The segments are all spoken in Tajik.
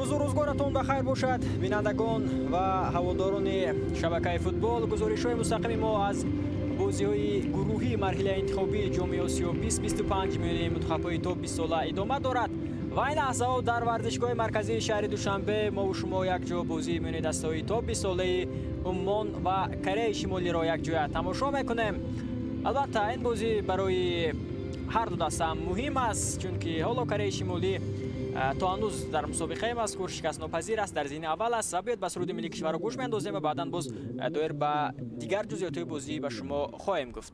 Рӯзу рӯзгоратон ба хайр бошад, бинандагон ва ҳаводорони шабакаи футбол. Гузоришҳои мустақими мо аз бозиҳои гурӯҳии марҳилаи интихобии Ҷоми Осиё 2025 миёни мунтахабҳои то 20 сола идома дорад ва ин лаҳзаҳо дар варзишгоҳи марказии шаҳри Душанбе мову шумо якҷо бозии миёни дастаҳои то 20 солаи Уммон ва Кореяи Шимолиро якҷоя тамошо мекунем. Албатта, ин бозӣ барои ҳар ду даста муҳим аст, чунки ҳоло Кореяи Шимолӣ то ҳанӯз дар мусобиқаи мазкур шикастнопазир аст, дар зини аввал аст. Ва биёед ба суруди миллии кишварро гӯш меандозем ва баъдан боз доир ба дигар ҷузъиётҳои бозӣ ба шумо хоҳем гуфт.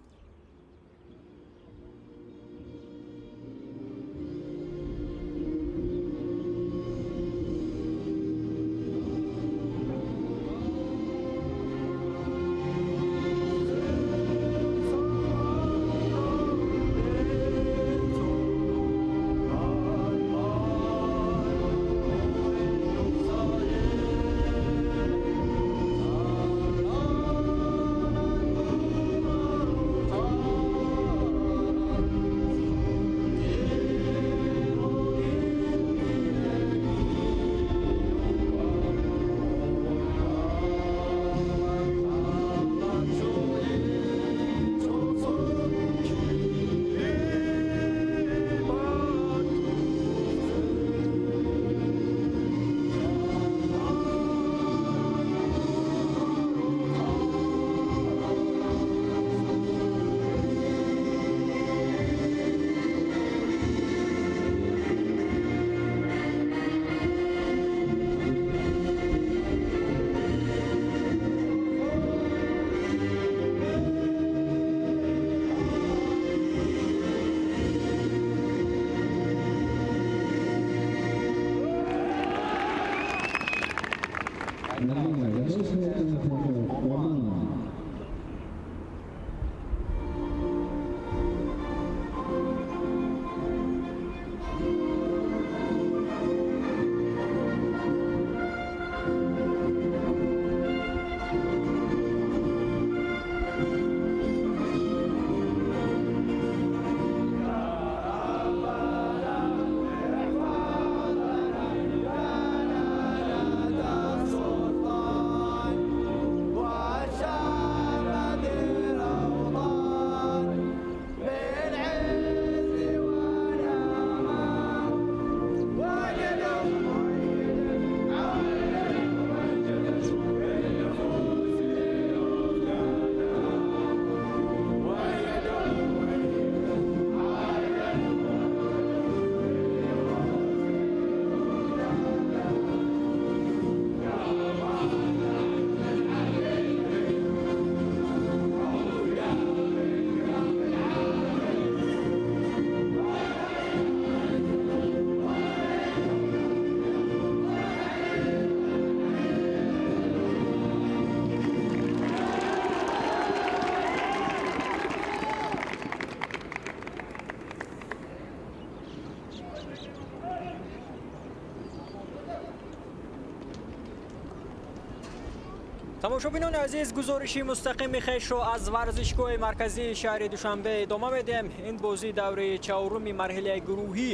Тамошобинони азиз, гузориши мустақими хешро аз варзишгоҳи марказии шаҳри Душанбе идома медиҳем. Ин бозӣ давраи чаҳоруми марҳилаи гурӯҳӣ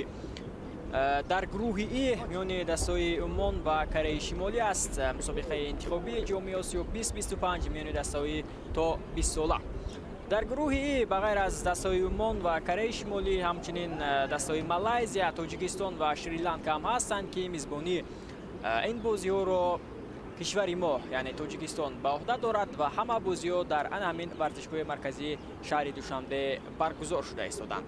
дар гурӯҳи И миёни дастаҳои Уммон ва Кореяи Шимолӣ аст. Мусобиқаи интихобии Ҷоми Осиё 2025 миёни дастаҳои то 20 сола. Дар гурӯҳи И ба ғайр аз дастаҳои Уммон ва Кореяи Шимолӣ ҳамчунин дастаҳои Малайзия, Тоҷикистон ва Шри-Ланка ҳам ҳастанд, ки мизбонии ин бозиҳоро кишвари мо, яъне Тоҷикистон, ба уҳда дорад ва ҳама бозиҳо дар ана ҳамин варзишгоҳи марказии шаҳри Душанбе баргузор шуда истоданд.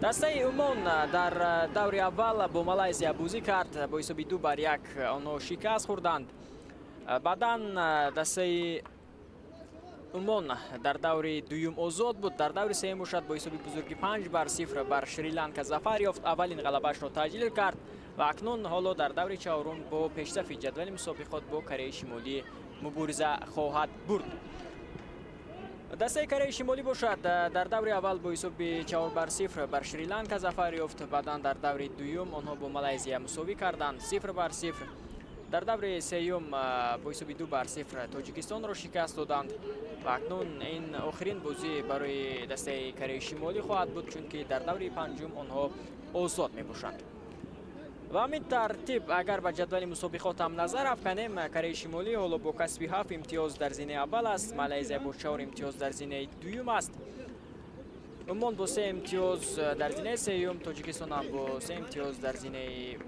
Дастаи Уммон дар даври аввал бо Малайзия бозӣ кард, бо ҳисоби 2-1 онҳо шикаст хӯрданд. Баъдан дастаи Уммон дар даври дуюм озод буд. Дар даври сеюм бошад бо ҳисоби бузурги 5-0 бар Шри-Ланка зафар ёфт, аввалин ғалабаашро таҷлил кард ва акнун ҳоло дар даври чаҳорум бо пешсафи ҷадвали мусобиқот бо Кореяи Шимолӣ мубориза хоҳад бурд. Дастаи Кореяи Шимолӣ бошад дар даври аввал бо ҳисоби 4-0 бар Шри-Ланка зафар ёфт. Баъдан дар даври дуюм онҳо бо Малайзия мусовӣ карданд 0-0. Дар даври сеюм бо ҳисоби 2-0 Тоҷикистонро шикаст доданд ва акнун ин охирин бозӣ барои дастаи Кореяи Шимолӣ хоҳад буд, чунки дар даври панҷум онҳо озод мебошанд. Ва ҳамин тартиб агар ба ҷадвали мусобиқот ҳам назар афканем, Кореяи Шимолӣ ҳоло бо касби 7 имтиёз дар зинаи аввал аст, Малайзия бо 4 имтиёз дар зинаи дуюм аст, Умон бо 3 имтиёз дар зинаи сеюм, Тоҷикистон ҳам бо 3 имтиёз дар зинаи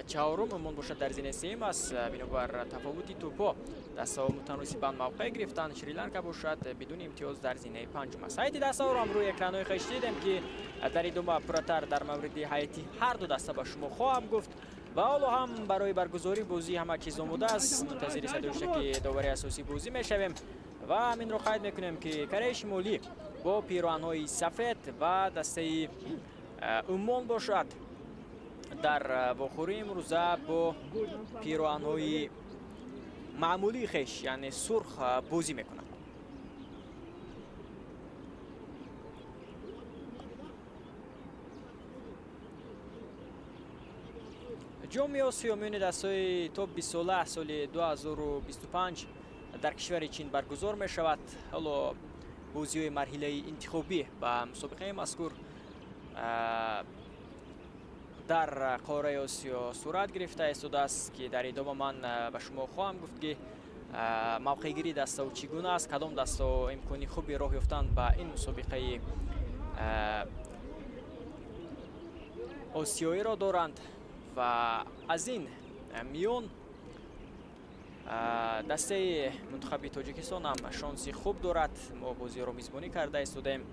чаҳорум, Умон бошад дар зинаи сеюм аст. Бинобар тафовути тӯпҳо дастаҳо мутаносибан мавқеъ гирифтанд. Шри-Ланка бошад бидуни имтиёз дар зинаи панҷум аст. Ҳайати дастаҳоро ҳам рӯи экранҳои хеш дидем, ки дар идома пурратар дар мавриди ҳайати ҳар ду даста ба шумо хоҳам гуфт. Ва ҳоло ҳам барои баргузории бозӣ ҳама чиз омода аст. Мунтазири садои довари асосии бозӣ мешавем ва ҳаминро қайд мекунем, ки Кореяи Шимолӣ бо пироҳанҳои сафед ва дастаи Умон бошад дар вохӯрии имрӯза бо пироҳанҳои маъмулии хеш, яъне сурх, бозӣ мекунад. Ҷоми Осиё миёни дастаҳои то 20 сола соли 2025 дар кишвари Чин баргузор мешавад. Ҳоло бозиҳои марҳилаи интихобӣ ба мусобиқаи мазкур дар қораи Осиё сурат гирифта истодааст, ки дар идома ман ба шумо хоҳам гуфт, ки мавқеъгирии дастаҳо чӣ гуна аст, кадом дастаҳо имкони хуби роҳ ёфтан ба ин мусобиқаи осиёиро доранд. Ва аз ин миён дастаи мунтахаби Тоҷикистон ҳам шонси хуб дорад. Мо бозиро мизбонӣ карда истодаем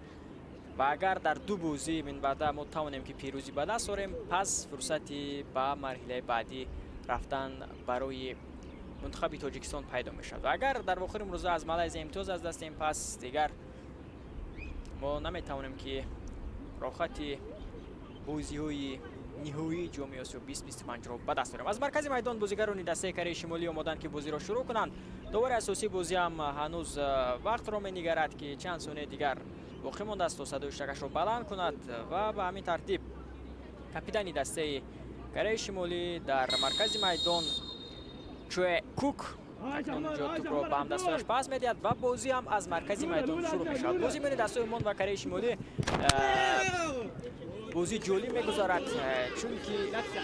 ва агар дар ду бозӣ минбаъда мо тавонем, ки пирӯзӣ ба даст орем, пас фурсати ба марҳилаи баъдӣ рафтан барои мунтахаби Тоҷикистон пайдо мешавад. Ва агар дар вохӯри имрӯза аз Малайзия имтиёз аз даст диҳем, пас дигар мо наметавонем, ки роҳати бозиҳои ниҳоии ҷоми Осиё 2025-ро ба даст орем. Аз маркази майдон бозигарони дастаи Кореяи Шимолӣ омоданд, ки бозиро шурӯъ кунанд. Довари асосии бозӣ ҳам ҳанӯз вақтро менигарад, ки чанд сонияи дигар боқӣ мондааст то садои шакашро баланд кунад. Ва ба ҳамин тартиб капитани дастаи Кореяи Шимолӣ дар маркази майдон Чуэ Кук акнун ҷо тӯпро ба ҳамдастояш пас медиҳад ва бозӣ ҳам аз маркази майдон шурӯъ мешавад. Бозӣ миёни дастаи Умон ва Кореяи Шимолӣ бозӣ ҷолиб мегузарад, чунки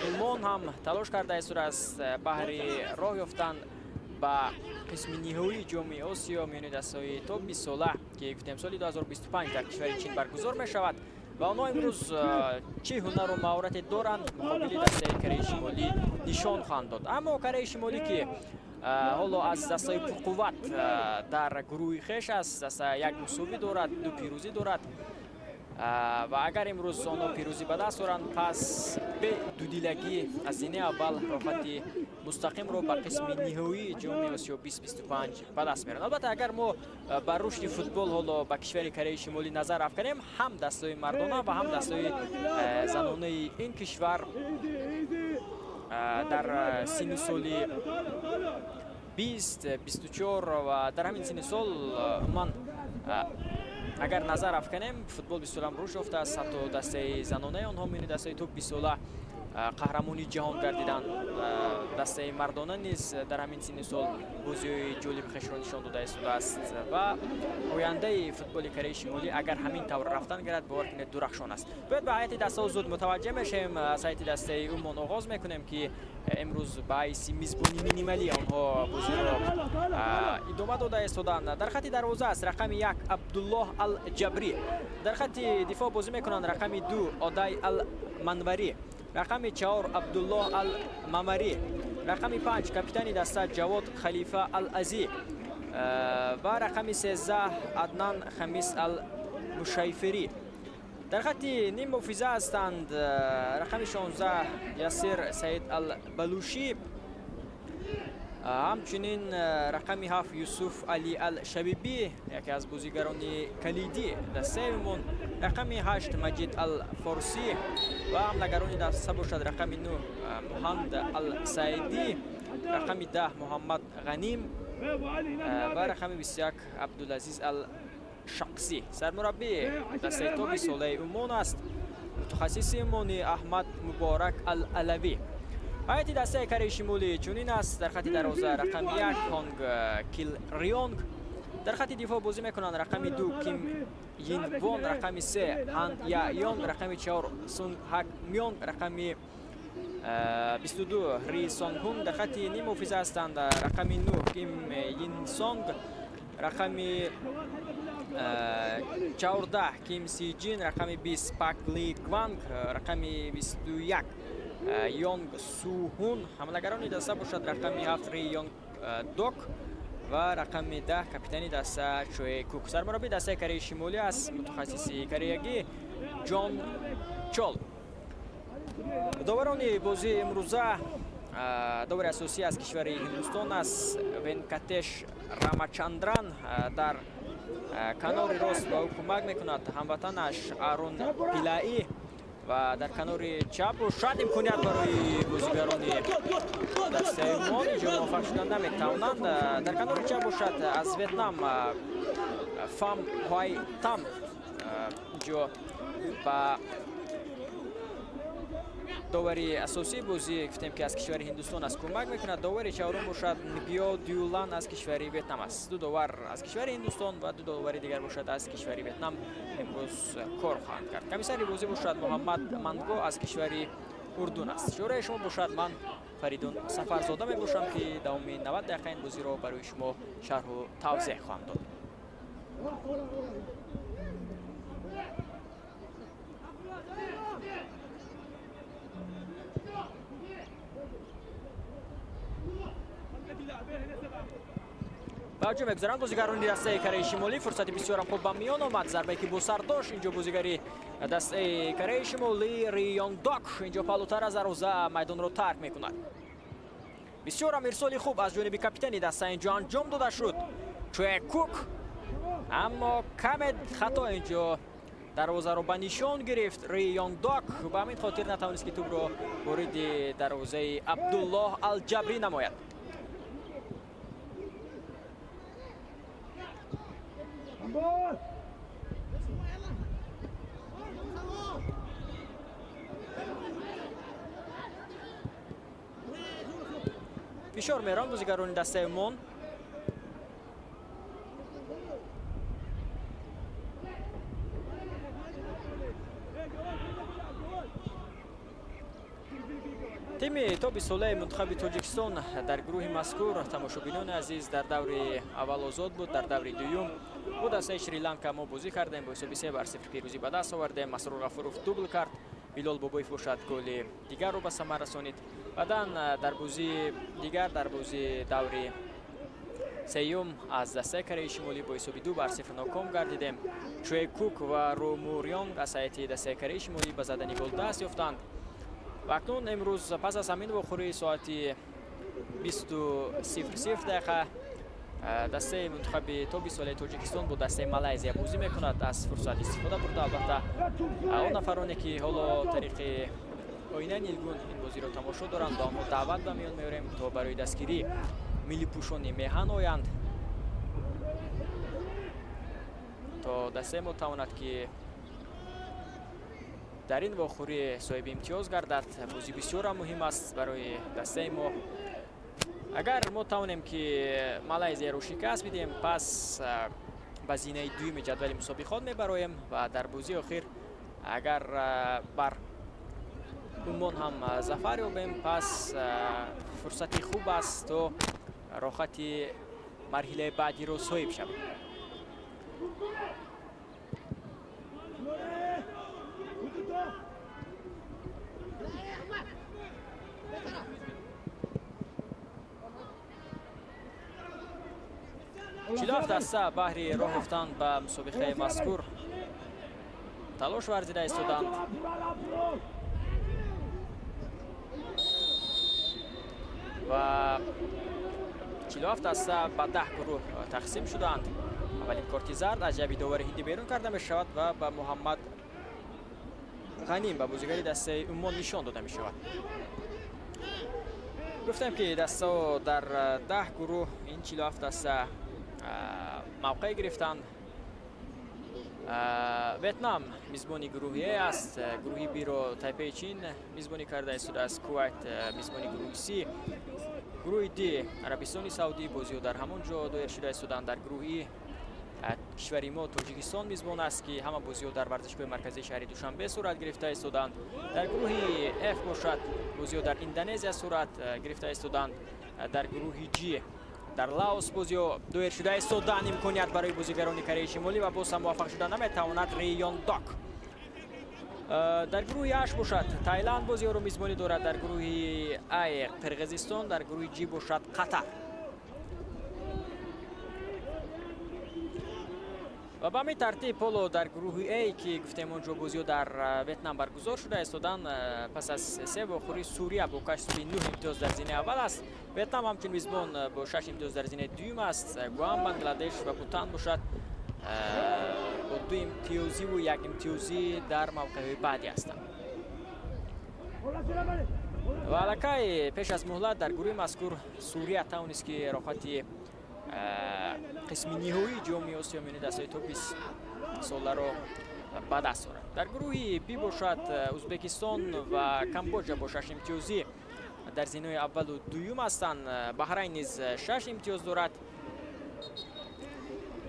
Умон ҳам талош карда истодааст баҳри роҳ ёфтан ба қисми ниҳоии ҷоми Осиё миёни дастаҳои то 20 сола, ки гуфтем соли 2025 дар кишвари Чин баргузор мешавад. Ва онҳо имрӯз чӣ ҳунару маҳорате доранд муқобили дастаи Кореяи Шимолӣ нишон хоҳанд дод. Аммо Кореяи Шимолӣ, ки ҳоло аз дастаи пурқувват дар гурӯҳи хеш аст, даста як мусовӣ дорад, 2 пирӯзӣ дорад. Ва агар имрӯз онҳо пирӯзӣ ба даст оранд, пас бе дудилагӣ аз зинаи аввал роҳати мустақимро ба қисми ниҳоии ҷоми Осиё 2025 ба даст меоранд. Албатта, агар мо ба рушди футбол ҳоло ба кишвари Кореяи Шимолӣ назар афканем, ҳам дастаҳои мардона ва ҳам дастаҳои занонаи ин кишвар дар синни соли 20, 24 ва дар ҳамин синни сол умуман агар назар афканем, футбол бисёрам рушд ёфтааст. Ҳатто дастаи занонаи онҳо миёни дастаи то 20 сола қаҳрамони ҷаҳон гардиданд. Дастаи мардона низ дар ҳамин синни сол бозиҳои ҷолиби хешро нишон дода истодааст ва ояндаи футболи Кореяи Шимолӣ агар ҳамин тавр рафтан гирад, бовар кунед, дурахшон аст. Бояд ба ҳайати дастаҳо зуд мутаваҷҷеҳ мешавем. Аз ҳайати дастаи Умон оғоз мекунем, ки имрӯз ба ҳайси мизбони минималӣ онҳо бозиро идома дода истоданд. Дар хати дарвоза аст рақами 1 Абдуллоҳ Алҷабрӣ, дар хати дифоъ бозӣ мекунанд рақами 2 Одай Алманварӣ, рақами 4 Абдуллоҳ Алмамарӣ, рақами 5 капитани даста Ҷавод Халифа Алазӣ ва рақами 13 Аднан Хамис Алмушайфирӣ. Дар хати ним муҳофиза ҳастанд рақами 16 Ясир Саид Албалушӣ, ҳамчунин рақами 7 Юсуф Али Алшабибӣ, яке аз бозигарони калидӣ дастаи Умон, рақами 8 Маҷид Алфорсӣ ва ҳамлагарони даста бошад рақами 9 Муҳанд Алсаидӣ, рақами 10 Муҳаммад Ғаним ва рақами 21 Абдулазиз Алшақсӣ. Сармураббии дастаи то 20 солаи Умон аст мутахассиси умонӣ Аҳмад Муборак Алалавӣ. Ҳайати дастаи Кореяи Шимолӣ чунин аст: дар хати дарвоза рақами 1 Хонг Кил Рионг, дар хати дифоъ бозӣ мекунанд рақами 2 Ким Йин Вон, рақами 3 Хан Я Йонг, рақами 4 Сун Хак Мёнг, рақами 22 Ри Сонг Хун дар хатти ниммуҳофиза ҳастанд. Рақами 9 Ким Йин Сонг, рақами 14 Ким Си Ҷин, рақами 20 Пак Ли Кванг, рақами 21 Йонг Су Хун. Ҳамлагарони даста бошад рақами 7 Ри Йонг Док ва рақами 10 капитани даста Чое Кук. Сармураббии дастаи Кореяи Шимолӣ аст мутахассиси кореягӣ Ҷон Чол. Доварони бозии имрӯза довари асосӣ аз кишвари Ҳиндустон аст Венкатеш Рамачандран. Дар канори рост ба ӯ кӯмак мекунад ҳамватанаш Арун Пилаӣ ва дар канори чап шояд имконият барои бозигарони дастаи Умон инҷо муваффақ шудан наметавонанд. Дар канори чап бошад аз Ветнам Фам Ҳуай Там инҷо ба довари асосии бозӣ гуфтем ки аз кишвари Ҳиндустон аст кӯмак мекунад. Довари чаҳорум бошад Нгио Дюлан аз кишвари Ветнам аст. Ду довар аз кишвари Ҳиндустон ва ду довари дигар бошад аз кишвари Ветнам имрӯз кор хоҳанд кард. Комиссари бозӣ бошад Муҳаммад Манго аз кишвари Урдун аст. Шӯраи шумо бошад ман Фаридун Сафарзода мебошам ки давоми 90 дақиқа ин бозиро барои шумо шарҳу тавзеҳ хоҳам дод. Ба ҳуҷум мегузаранд бозигарони дастаи Кореяи Шимолӣ. Фурсати бисёрам хуб ба миён омад. Зарбае ки бо сар дошт инҷо бозигари дастаи Кореяи Шимолӣ Ри Йонг Док инҷо паҳлӯтар аз дарвоза майдонро тарк мекунад. Бисёрам ирсоли хуб аз ҷониби капитани даста инҷо анҷом дода шуд Чуэ Кук, аммо каме хато инҷо дарвозаро ба нишон гирифт Ри Йонг Док. Ба ҳамин хотир натавонист ки тӯбро вориди дарвозаи Абдуллоҳ Алҷабрӣ намояд. Фишор мерон бозигарони дастаи Умон. Тими то бистсолаи мунтахаби Тоҷикистон дар гурӯҳи мазкур, тамошобинони азиз, дар даври аввал озод буд. Дар даври дуюм бо дастаи Шри-Ланка мо бозӣ кардем, бо ҳисоби 3-0 пирӯзӣ ба даст овардем. Масрур Ғафуров дубл кард, Билол Бобоев бошад голи дигарро ба самар расонид. Баъдан дар бозии дигар, дар бозии даври сеюм аз дастаи Кореяи Шимолӣ бо ҳисоби 2-0 ноком гардидем. Чуэ Кук ва Ро Мурёнг аз ҳайати дастаи Кореяи Шимолӣ ба задани гол даст ёфтанд. Ва акнун имрӯз пас аз ҳамин вохӯрии соати 20:00 дақиқа дастаи мунтахаби то бистсолаи Тоҷикистон бо дастаи Малайзия бозӣ мекунад. Аз фурсат истифода бурда албатта он нафароне ки ҳоло тариқи оинаи нилгун ин бозиро тамошо доранд, ба онҳо даъват ба миён меорем то барои дастгирӣ миллипӯшони меҳан оянд, то дастаи мо тавонад ки дар ин вохӯрӣ соҳиби имтиёз гардад. Бозӣ бисёрам муҳим аст барои дастаи мо. Агар мо тавонем ки Малайзияро шикаст бидиҳем, пас ба зинаи дуюми ҷадвали мусобиқот мебароем ва дар бозии охир агар бар Умон ҳам зафар ёбем, пас фурсати хуб аст то роҳати марҳилаи баъдиро соҳиб шавем. 47 даста баҳри роҳ ёфтан ба мусобиқаи мазкур талош варзида истоданд. Ва 47 даста ба 10 гурӯҳ тақсим шуданд. Аввалин корти зард аз ҷайби довари ҳиндӣ берун карда мешавад ва ба Муҳаммад Ғаним, ба бозигари дастаи Умон нишон дода мешавад. Гуфтем ки дастаҳо дар 10 гурӯҳ ин 47 даста мавқеъ гирифтанд. Ветнам мизбони гурӯҳи Е аст. Гурӯҳи Б-ро Тайпеи Чин мизбонӣ карда истодааст. Кувайт мизбони гурӯҳи С. Гурӯҳи Д Арабистони Саудӣ, бозиҳо дар ҳамон ҷо доир шуда истоданд. Дар гурӯҳи Кишвари мо Тоҷикистон мизбон аст, ки ҳама бозиҳо дар варзишгоҳи марказии шаҳри Душанбе сурат гирифта истоданд. Дар гурӯҳи F бошад, бозиҳо дар Индонезия сурат гирифта истоданд. Дар гурӯҳи G дар Лаос бозиҳо доир шуда истоданд. Имконият барои бозигарони Кореяи Шимолӣ ва боз ҳам муваффақ шуда наметавонад Рейон Док. Дар гурӯҳи H бошад, Таиланд бозиҳоро мизбонӣ дорад. Дар гурӯҳи А Қирғизистон, дар гурӯҳи G бошад Қатар. Ва ба ҳамин тартиб ҳоло дар гурӯҳи А, ки гуфтем онҷо бозиҳо дар Ветнам баргузор шуда истоданд, пас аз се вохӯрӣ Сурия бо касби 9 имтиёз дар зинаи аввал аст. Ветнам ҳамчун мизбон бо 6 имтиёз дар зинаи дуюм аст. Гуам, Бангладеш ва Бутан бошад бо 2 имтиёзиву 1 имтиёзӣ дар мавқеъҳои баъдӣ ҳастанд. Ва аллакай пеш аз муҳлат дар гурӯҳи мазкур Сурия тавонист, ки роҳати қисми ниҳоии ҷоми Осиё миёни дастаҳои то 20 соларо ба даст орад. Дар гурӯҳи Б бошад, Ӯзбекистон ва Камбоҷа бо 6 имтиёзӣ дар зинаҳои аввалу дуюм ҳастанд. Баҳрайн низ 6 имтиёз дорад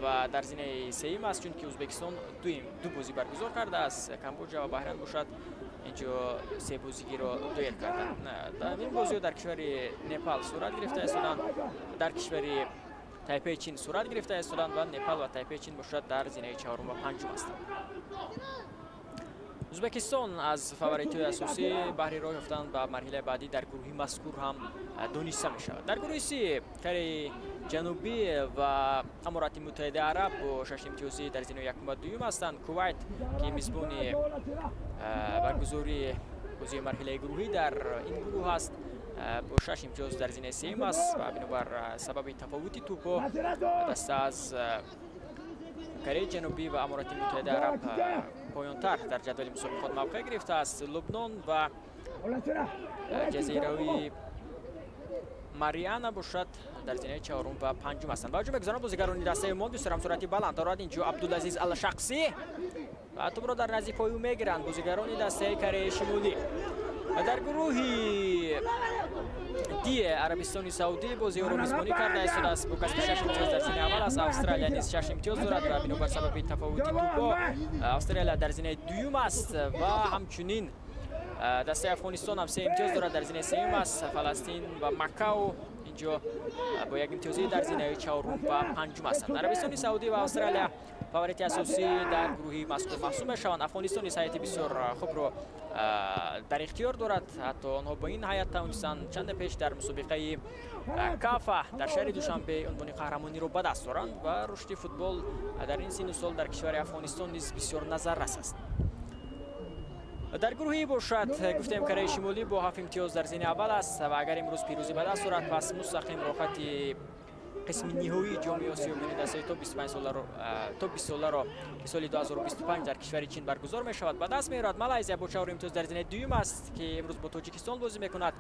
ва дар зинаи сеюм аст, чунки Ӯзбекистон ду бозӣ баргузор кардааст. Камбоҷа ва Баҳрайн бошад инҷо се бозигиро доир карданд. Ин бозиҳо дар кишвари Непал сурат гирифта истоданд, дар кишвари Тайпеи Чин сурат гирифта истоданд ва Непал ва Тайпеи Чин бошад дар зинаи чаҳорум ва панҷум ҳастанд. Ӯзбекистон аз фаворитҳои асосӣ баҳри роҳ ёфтан ба марҳилаи баъдӣ дар гурӯҳи мазкур ҳам дониста мешавад. Дар гурӯҳи С Кореяи Ҷанубӣ ва Аморати Муттаҳидаи Араб бо 6 имтиёзӣ дар зинаи якум ва дуюм ҳастанд. Кувайт, ки мизбони баргузории бозии марҳилаи гурӯҳӣ дар ин гурӯҳ аст, бо 6 имтиёз дар зинаи сеюм аст ва бинобар сабаби тафовути тӯбҳо даста аз Кореяи Ҷанубӣ ва Аморати Муттаҳидаи Араб поёнтар дар ҷадвали мусобиқот мавқеъ гирифтааст. Лубнон ва ҷазираи Мариана бошад дар зинаи чаҳорум ва панҷум ҳастанд. Ва ҳуҷум мегузаранд бозигарони дастаи Умон. Бисёр суръати баланд дорад инҷо Абдулазиз Алшақсӣ ва тӯбро дар назди пои ӯ мегиранд бозигарони дастаи Кореяи Шимолӣ. Дар гурӯҳи Д Арабистони Саудӣ бозиҳоро мизбонӣ карда истодааст. Бо касби 6 имтиёз дар зинаи аввал аст. Австралия низ 6 имтиёз дорад ва бинобар сабаби тафовути тӯбҳо Австралия дар зинаи дуюм аст ва ҳамчунин дастаи Афғонистон ҳам 3 имтиёз дорад, дар зинаи сеюм аст. Фаластин ва Макао инҷо бо 1 имтиёзӣ дар зинаи чаҳорум ва панҷум ҳастанд. Арабистони Саудӣ ва Австралия фаворити асосӣ дар гурӯҳи мазкур маҳсуб мешаванд. Афғонистон низ ҳайати бисёр хубро дар ихтиёр дорад. Ҳатто онҳо бо ин ҳайат тавонистанд чанде пеш дар мусобиқаи Кафа дар шаҳри Душанбе унвони қаҳрамониро ба даст оранд ва рушди футбол дар ин синну сол дар кишвари Афғонистон низ бисёр назаррас аст. Дар гурӯҳи бошад, гуфтем, Кореяи Шимолӣ бо 7 имтиёз дар зинаи аввал аст ва агар имрӯз пирӯзӣ ба даст орад, пас мустақим роҳати қисми ниҳоии ҷоми Осиё миёни дастаи то 25 соларо то 20 соларо, ки соли 2025 дар кишвари Чин баргузор мешавад, ба даст меорад. Малайзия бо 4 имтиёз дар зинаи дуюм аст, ки имрӯз бо Тоҷикистон бозӣ мекунад.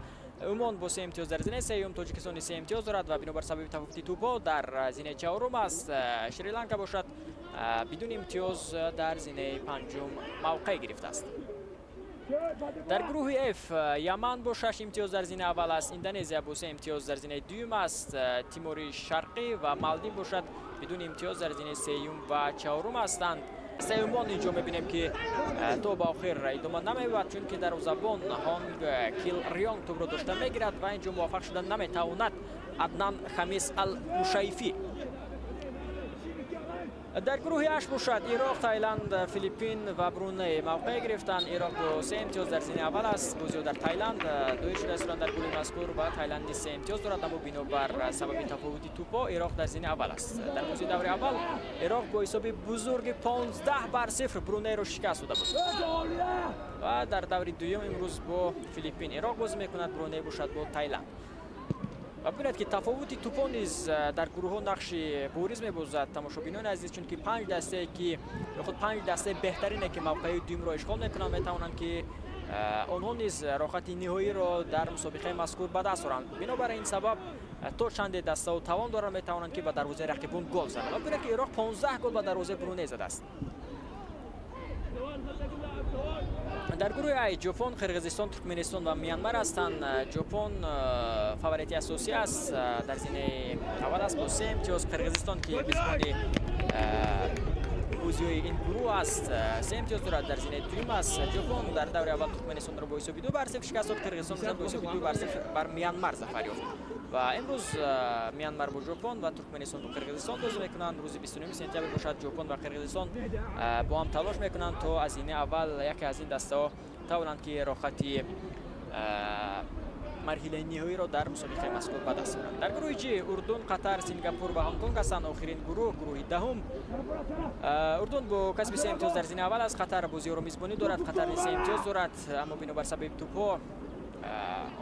Умон бо 3 имтиёз дар зинаи сеюм, Тоҷикистон 3 имтиёз дорад ва бинобар сабаби тафовути тӯбҳо дар зинаи чаҳорум аст. Шри-Ланка бошад бидуни имтиёз дар зинаи панҷум мавқеъ гирифтааст. Дар гурӯҳи F Яман бо 6 имтиёз дар зинаи аввал аст, Индонезия бо 3 имтиёз дар зинаи дуюм аст, Тимори Шарқӣ ва Малдив бошад бидуни имтиёз дар зинаи сеюм ва чаҳорум ҳастанд. Сеюмон инҷо мебинем, ки то ба охир идома намеёбад, чунки дарвозабон Ҳонг Кил Рёнг тӯбро дошта мегирад ва инҷо муваффақ шуда наметавонад Аднан Хамис Ал-Мушайфӣ. Дар гурӯҳи H бошад, Ироқ, Таиланд, Филиппин ва Бруней мавқеъ гирифтанд. Ироқ бо 3 имтиёз дар зинаи аввал аст. Бозиҳо дар Таиланд доир шуда истоданд дар гурӯҳи мазкур ва Таиланд низ 3 имтиёз дорад, аммо бинобар сабаби тафовути тӯбҳо Ироқ дар зинаи аввал аст. Дар бозии даври аввал Ироқ бо ҳисоби бузурги 15-0 Брунейро шикаст дода буд ва дар даври дуюм имрӯз бо Филиппин Ироқ бозӣ мекунад, Бруней бошад бо Таиланд. Ва бибинед, ки тафовути тӯпҳо низ дар гурӯҳҳо нақши бориз мебозад, тамошобинони азиз, чунки панҷ дастае ки ё худ панҷ дастаи беҳтарине, ки мавқеи дуюмро ишғол мекунанд, метавонанд, ки онҳо низ роҳати ниҳоиро дар мусобиқаи мазкур ба даст оранд. Бинобар ин сабаб то чанде дастао тавон доранд, метавонанд, ки ба дарвозаи рақибон гол зананд. Ва бибинед, ки Ироқ 15 гол ба дарвозаи Бруней задааст. Дар гурӯҳи Ай Ҷопон, Қирғизистон, Туркменистон ва Мянмар ҳастанд. Ҷопон фаворити асосӣ аст, дар зинаи аввал аст бо 3 имтиёз. Қирғизистон, ки мизбони бозиҳои ин гурӯҳ аст. Се имтиёз дорад, дар зинаи дуюм аст. Ҷопон дар даври аввал Туркманистонро бо ҳисоби 2-0 шикаст дод. Қирғизистон бошад бо ҳисоби 2-0 бар Мянмар зафар ёфт. Ва имрӯз Мянмар бо Ҷопон ва Туркманистон бо Қирғизистон бозӣ мекунанд. Рӯзи 29 сентябр бошад Ҷопон ва Қирғизистон бо ҳам талош мекунанд, то аз зинаи аввал яке аз ин дастаҳо тавонанд ки роҳхати марҳилаи ниҳоиро дар мусобиқаи мазкур ба даст оранд. Дар гурӯҳи Ҷ Урдун, Қатар, Сингапур ва Ҳонгконг ҳастанд. Охирин гурӯҳ, гурӯҳи даҳум. Урдун бо касби 3 имтиёз дар зинаи аввал аст. Қатар бозиҳоро мизбонӣ дорад. Қатар низ 3 имтиёз дорад, аммо бинобар сабаби тӯбҳо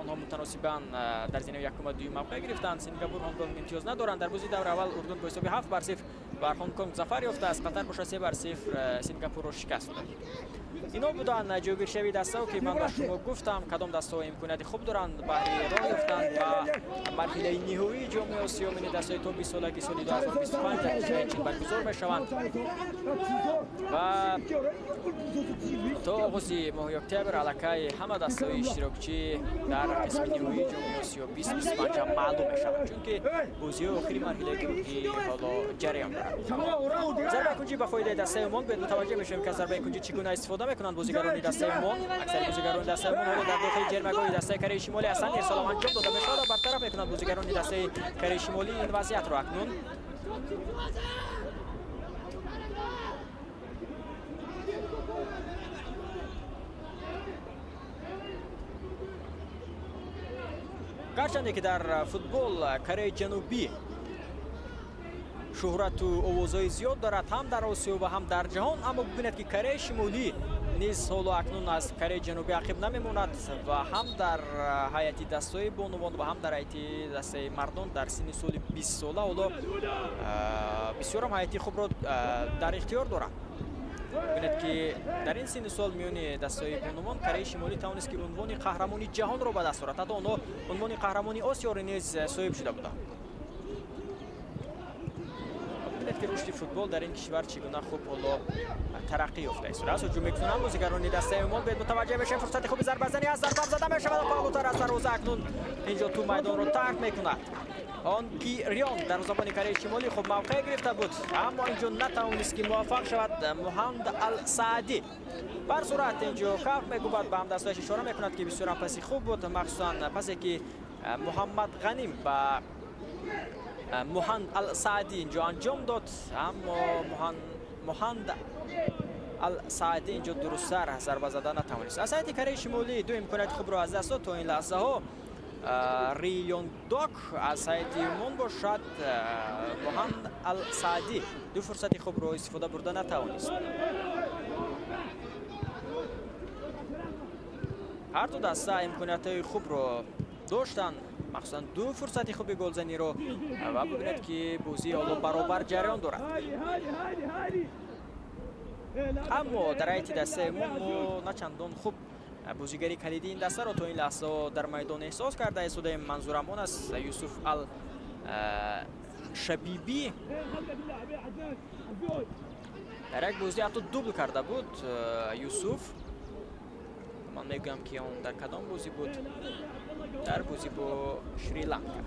онҳо мутаносибан дар зинаи якум ва дуюм мавқеъ гирифтанд. Сингапур, Ҳонгконг имтиёз надоранд. Дар бозии даври аввал Урдун бо ҳисоби 7-0 бар Ҳонгконг зафар ёфтааст. Қатар бошад 3-0 Сингапурро шикаст дод. Ино буданд ҷойгиршавии дастаҳо, ки ман ба шумо гуфтам кадом дастаҳо имконияти хуб доранд баҳри роҳ ёфтан ба марҳилаи ниҳоии ҷоми Осиё. Мини дастаҳои то 20 сола, ки соли 2025 дар кишвари Чин баргузор мешаванд ва то оғози моҳи октябр аллакай ҳама дастаҳои иштирокчӣ дар қисми ниҳоии ҷоми Осиё 2025 ҳам маълум мешаванд, чунки бозиҳои охири марҳилаи гурӯҳӣ ҳоло ҷараён дорад. Зарбаи кунҷӣ ба фоидаи дастаи Умон. Бояд мутаваҷҷеҳ мешавем, ки аз зарбаи кунҷӣ чӣ гуна истифода мекунанд бозигарони дастаи Умон. Аксари бозигарони дастаи Умон ҳоло дар дохили ҷаримагоҳи дастаи Кореяи Шимолӣ ҳастанд. Ирсолам анҷом дода мешавад ва бартараф мекунанд бозигарони дастаи Кореяи Шимолӣ ин вазъиятро акнун. Гарчанде ки дар футбол Кореяи Ҷанубӣ шӯҳрату овозҳои зиёд дорад ҳам дар Осиё ва ҳам дар ҷаҳон, аммо бибинед, ки Кореяи Шимолӣ низ ҳоло акнун аз Кореяи Ҷанубӣ ақиб намемонад ва ҳам дар ҳайати дастаҳои бонувон ва ҳам дар ҳайати дастаи мардон дар синни соли 20 сола ҳоло бисёрам ҳайати хубро дар ихтиёр доранд. Бибинед, ки дар ин синни сол миёни дастаҳои бонувон Кореяи Шимолӣ тавонист, ки унвони қаҳрамони ҷаҳонро ба даст орад. Ҳатто онҳо унвони қаҳрамони Осиёро низ соҳиб шуда буданд. Бибинед, ки рушди футбол дар ин кишвар чӣ гуна хуб ҳоло тараққӣ ёфта истодааст. Ҳуҷум мекунанд бозигарони дастаи Умон. Бояд мутаваҷҷеҳ мешавем, фурсати хуби зарбазанӣ аст. Зарба зада мешавад ва паҳлӯтар аз дарвоза акнун инҷо тӯб майдонро тарк мекунад. Он Ки Рион дарвозабони Кореяи Шимолӣ хуб мавқеъ гирифта буд, аммо инҷо натавонист, ки муваффақ шавад Муҳаммад Ал-Саадӣ. Бар сурат инҷо каф мегӯбад, ба ҳамдастояш ишора мекунад, ки бисёрам паси хуб буд, махсусан пасе ки Муҳаммад Ғаним ба Муҳанд Ал-Саадӣ инҷо анҷом дод, аммо Муҳанд Ал-Саадӣ инҷо дурусттар зарба зада натавонист. Аз ҳайати Кореяи Шимолӣ ду имконияти хубро аз даст дод то ин лаҳзаҳо. Ри Йонгдок аз ҳайати Умон бошад Муҳанд Ал-Саадӣ ду фурсати хубро истифода бурда натавонист. Ҳар ду даста имкониятҳои хубро доштанд, махсусан ду фурсати хуби голзаниро, ва бибинед, ки бозӣ ҳоло баробар ҷараён дорад. Аммо дар ҳайати дастаи Умон мо на чандон хуб бозигари калидии ин дастаро то ин лаҳзаҳо дар майдон эҳсос карда истодаем. Манзурам он аст Юсуф Ал Шабибӣ дар як бозӣ ҳатто дубл карда буд Юсуф. Ман мегӯям, ки он дар кадом бозӣ буд? Дар бозӣ бо Шри-Ланка.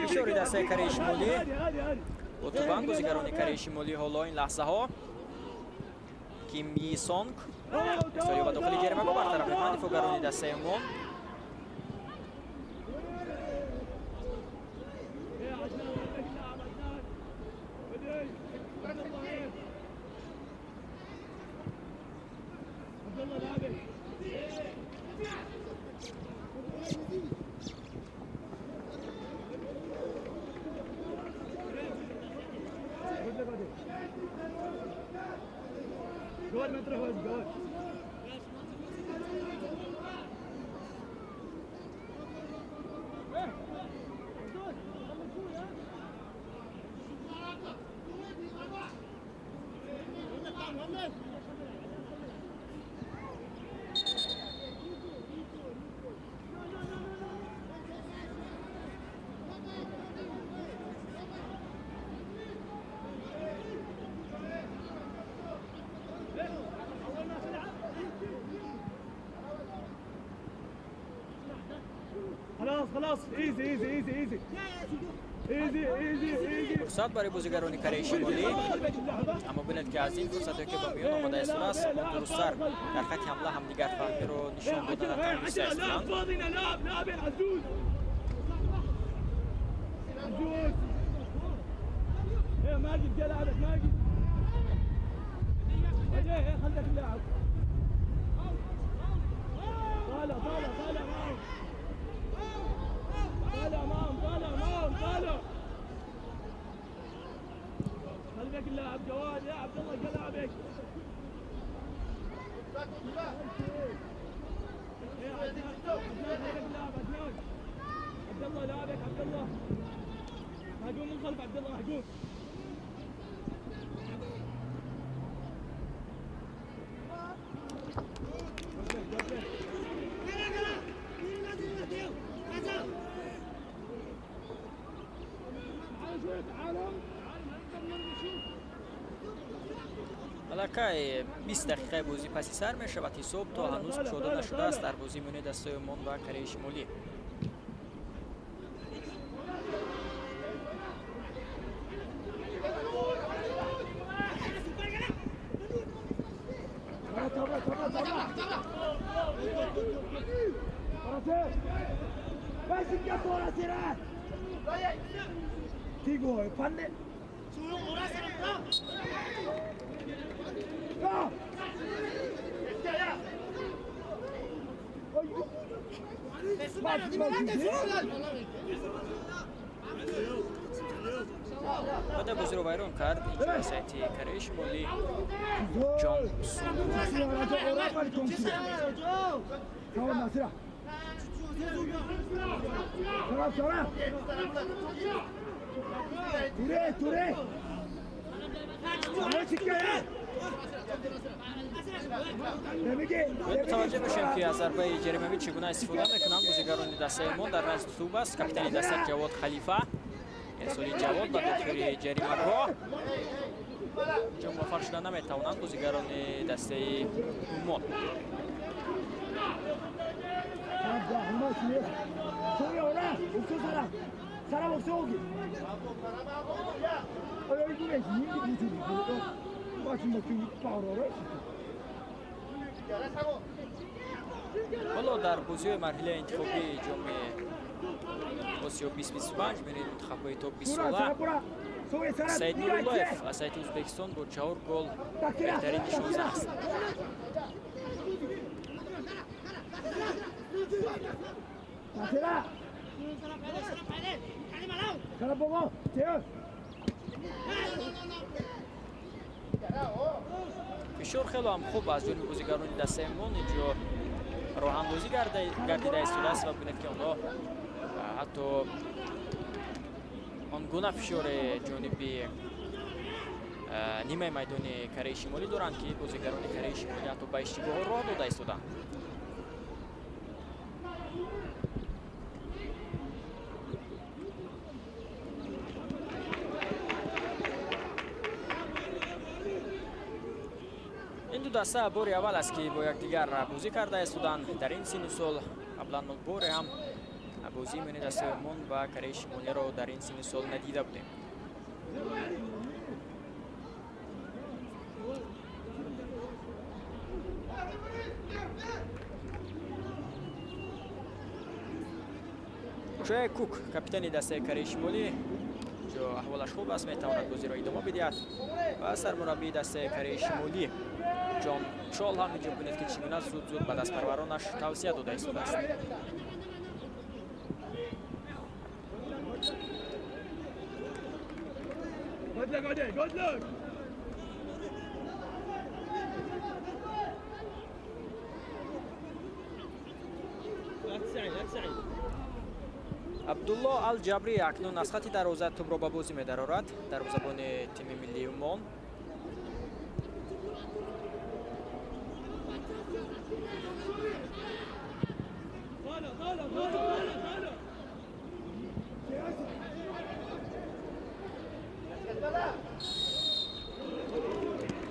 Фишори дастаи Кореяи Шимолӣ бо тубан бозигарони Кореяи Шимолӣ ҳоло ин лаҳзаҳо Ким Йи Сонг ирсолиё ба дохили ҷаримагоҳ бартараф мекунанд дифоъгарони дастаи Умон. Фурсат барои бозигарони Кореяи Шимолӣ, аммо бинед ки аз ин фурсате ки ба миён омада истодааст, дурусттар дар хати ҳамла ҳамдигар фаҳмиро нишон дода натавониста истоданд. Аллакай 20 дақиқаи бозӣ паси сар мешавад. Ҳисоб то ҳанӯз кушода нашудааст дар бозии миёни дастаи Умон ва Кореяи Шимолӣ. Баъда бозиро вайрон кард инҷо сайти Кореяи Шимолӣ Ҷон Сун. Мутаваҷҷеҳ мешавем ки аз зарбаи ҷаримавӣ чӣ гуна истифода мекунанд бозигарони дастаи мо. Дар назди тӯб аст капитани даста Ҷавод Халифа. Ирсоли Ҷавод ба дохили ҷаримагоҳ. Инҷо муваффақ шуда наметавонанд бозигарони дастаи Умон. Ҳоло дар бозиҳои марҳилаи интихобии ҷоми Осиё 2025 миёни мунтахабҳои то 20 сола Саид Нуруллоев аз сайти Ӯзбекистон бо 4 гол беҳтарин нишонзан аст. Фишор хело ҳам хуб аз ҷониби бозигарони дастаи Умон инҷо роҳандозӣ гардида истодааст ва бинед ки онҳо ҳатто он гуна фишори ҷониби нимаи майдони Кореяи Шимолӣ доранд ки бозигарони Кореяи Шимолӣ ҳатто ба иштибоҳҳо роҳ дода истоданд. Ин ду даста бори аввал аст ки бо якдигар бозӣ карда истоданд дар ин синну сол. Қаблан мо боре ҳам бозии миёни дастаи Умон ва Кореяи Шимолиро дар ин синну сол надида будем. Чое Кук, капитани дастаи Кореяи Шимолӣ, ҷо аҳволаш хуб аст, метавонад бозиро идома бидиҳад ва сармураббии дастаи Кореяи Шимолӣ Ҷон Чол ҳам инҷо бинед ки чӣ гуна зуд-зуд ба дастпарваронаш тавсия дода истодааст. Абдулло Алҷабрӣ акнун аз хати дарвоза тӯбро ба бозӣ медарорад. Дарвозабони тими миллии Умон.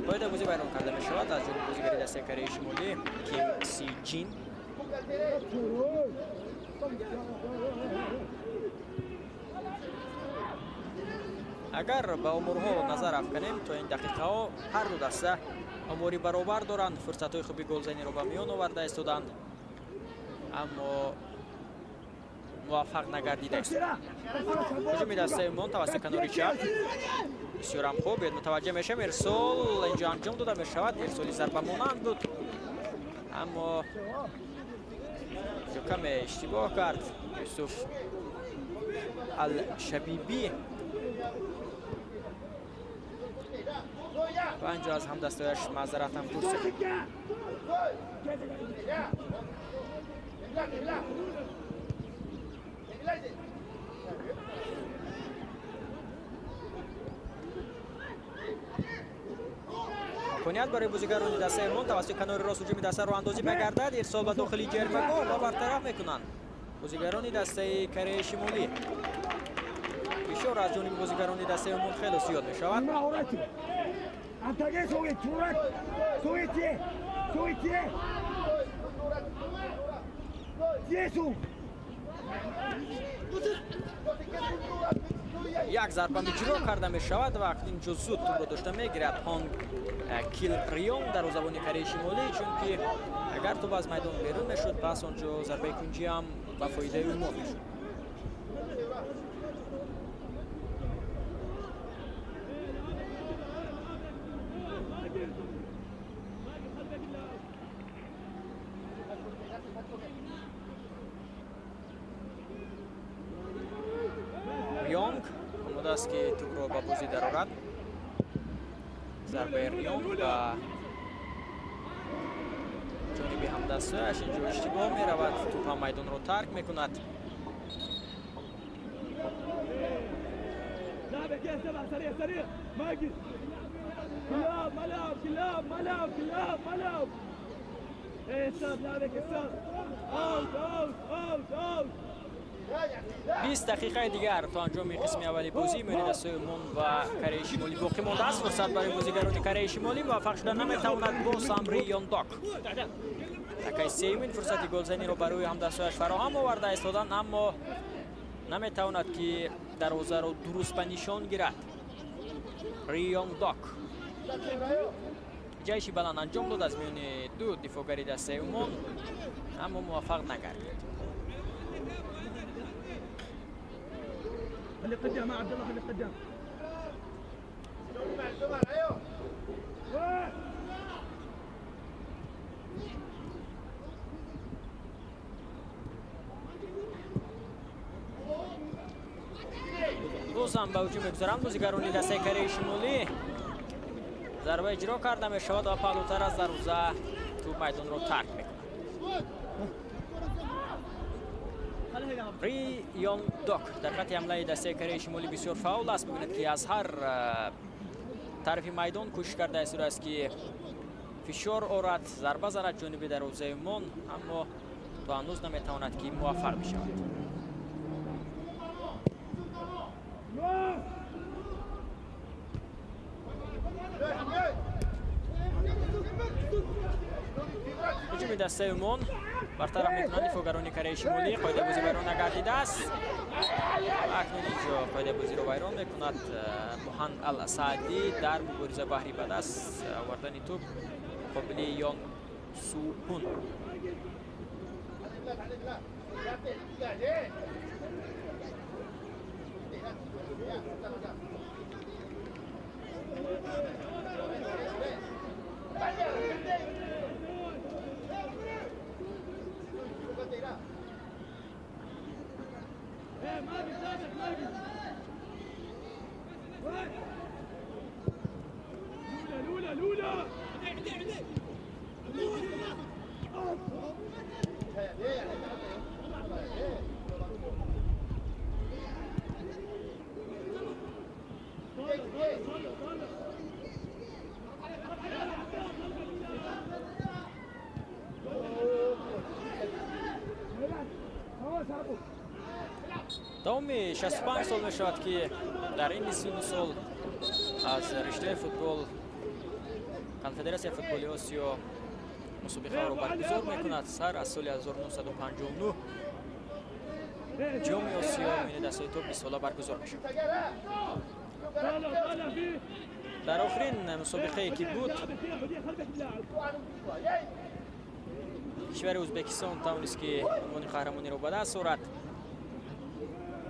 Қоида бозӣ вайрон карда мешавад аз ҷониби бозигари дастаи Кореяи Шимолӣ Ким Си Ҷин. Агар ба оморҳо назар афканем, то ин дақиқаҳо ҳар ду даста омори баробар доранд, фурсатҳои хуби голзаниро ба миён оварда истоданд, аммо муваффақ нагардида истоданд. Ҳуҷуми дастаи Умон тавассути канори чап бисёрам хуб, мутаваҷҷеҳ мешавем, ирсол инҷо анҷом дода мешавад, ирсоли зарбамонанд буд, аммо инҷо каме иштибоҳ кард Юсуф Алшабибӣ ва инҷо аз ҳамдастояш маъзарат ҳам пурсид. Имконият барои бозигарони дастаи Умон тавассути канори рост ҳуҷуми даста роҳандозӣ мегардад. Ирсол ба дохили ҷаримагоҳ ва бартараф мекунанд бозигарони дастаи Кореяи Шимолӣ. Фишор аз ҷониби бозигарони дастаи Умон хеле зиёд мешавад. Як зарба иҷро карда мешавад ва инҷо зуд тӯбро дошта мегирад Ҳонг Кил Риёнг дарвозабони Кореяи Шимолӣ, чунки агар тӯб аз майдон берун мешуд, пас онҷо зарбаи кунҷӣ ҳам ба фоидаи Умон мешуд. Риёнг омода аст, ки тӯбро ба бозӣ дарорад. Зарбаи Риёнг ба ҷониби ҳамдастҳояш инҷо иштибоҳ меравад, тӯб ҳам майдонро тарк мекунад. Бист дақиқаи дигар то анҷоми қисми аввали бозӣ миёни дастаи Умон ва Кореяи Шимолӣ боқӣ мондааст. Фурсат барои бозигарони Кореяи Шимолӣ, муваффақ шуда наметавонад боз ҳам Ри Ёндок. Такаи сеюмин фурсати голзаниро барои ҳамдастҳояш фароҳам оварда истоданд, аммо наметавонад, ки дарвозаро дуруст ба нишон гирад. Ри Ёндок ҷайши баланд анҷом дод аз миёни ду дифоъгари дастаи Умон, аммо муваффақ нагардид. خلي قدام عبد الله، خلي قدام. Боз ҳам ба ҳуҷум мегузаранд бозигарони дастаи Кореяи Шимолӣ. Зарба иҷро карда мешавад ва паҳлӯтар аз дарвоза тӯб майдонро тарк мекунад. Ри Йонг Док дар хати ҳамлаи дастаи Кореяи Шимолӣ бисёр фаъол аст. Мебинад, ки аз ҳар тарафи майдон кӯшиш карда истодааст, ки фишор орад, зарба занад ҷониби дарвозаи Умон, аммо то ҳанӯз наметавонад, ки муваффақ бишавад. Ҳуҷуми дастаи Умон бартараф мекунанд дифоъгарони Кореяи Шимолӣ. Қоидабозӣ вайрон нагардидааст. Акнун инҷо қоидабозиро вайрон мекунад Муҳанд Ал-Саадӣ дар мубориза баҳри ба даст овардани тӯб муқобили Йон Су Ҳун. Давоми 65 сол мешавад, ки дар ин сину сол аз риштаи футбол Конфедератсияи футболи Осиё мусобиқаро баргузор мекунад. Сар аз соли 1959 ҷоми Осиё миёни дастаҳои то 20 сола баргузор мешавад. Дар охирин мусобиқае ки буд, кишвари Ӯзбекистон тавонист ки унвони қаҳрамониро ба даст орад.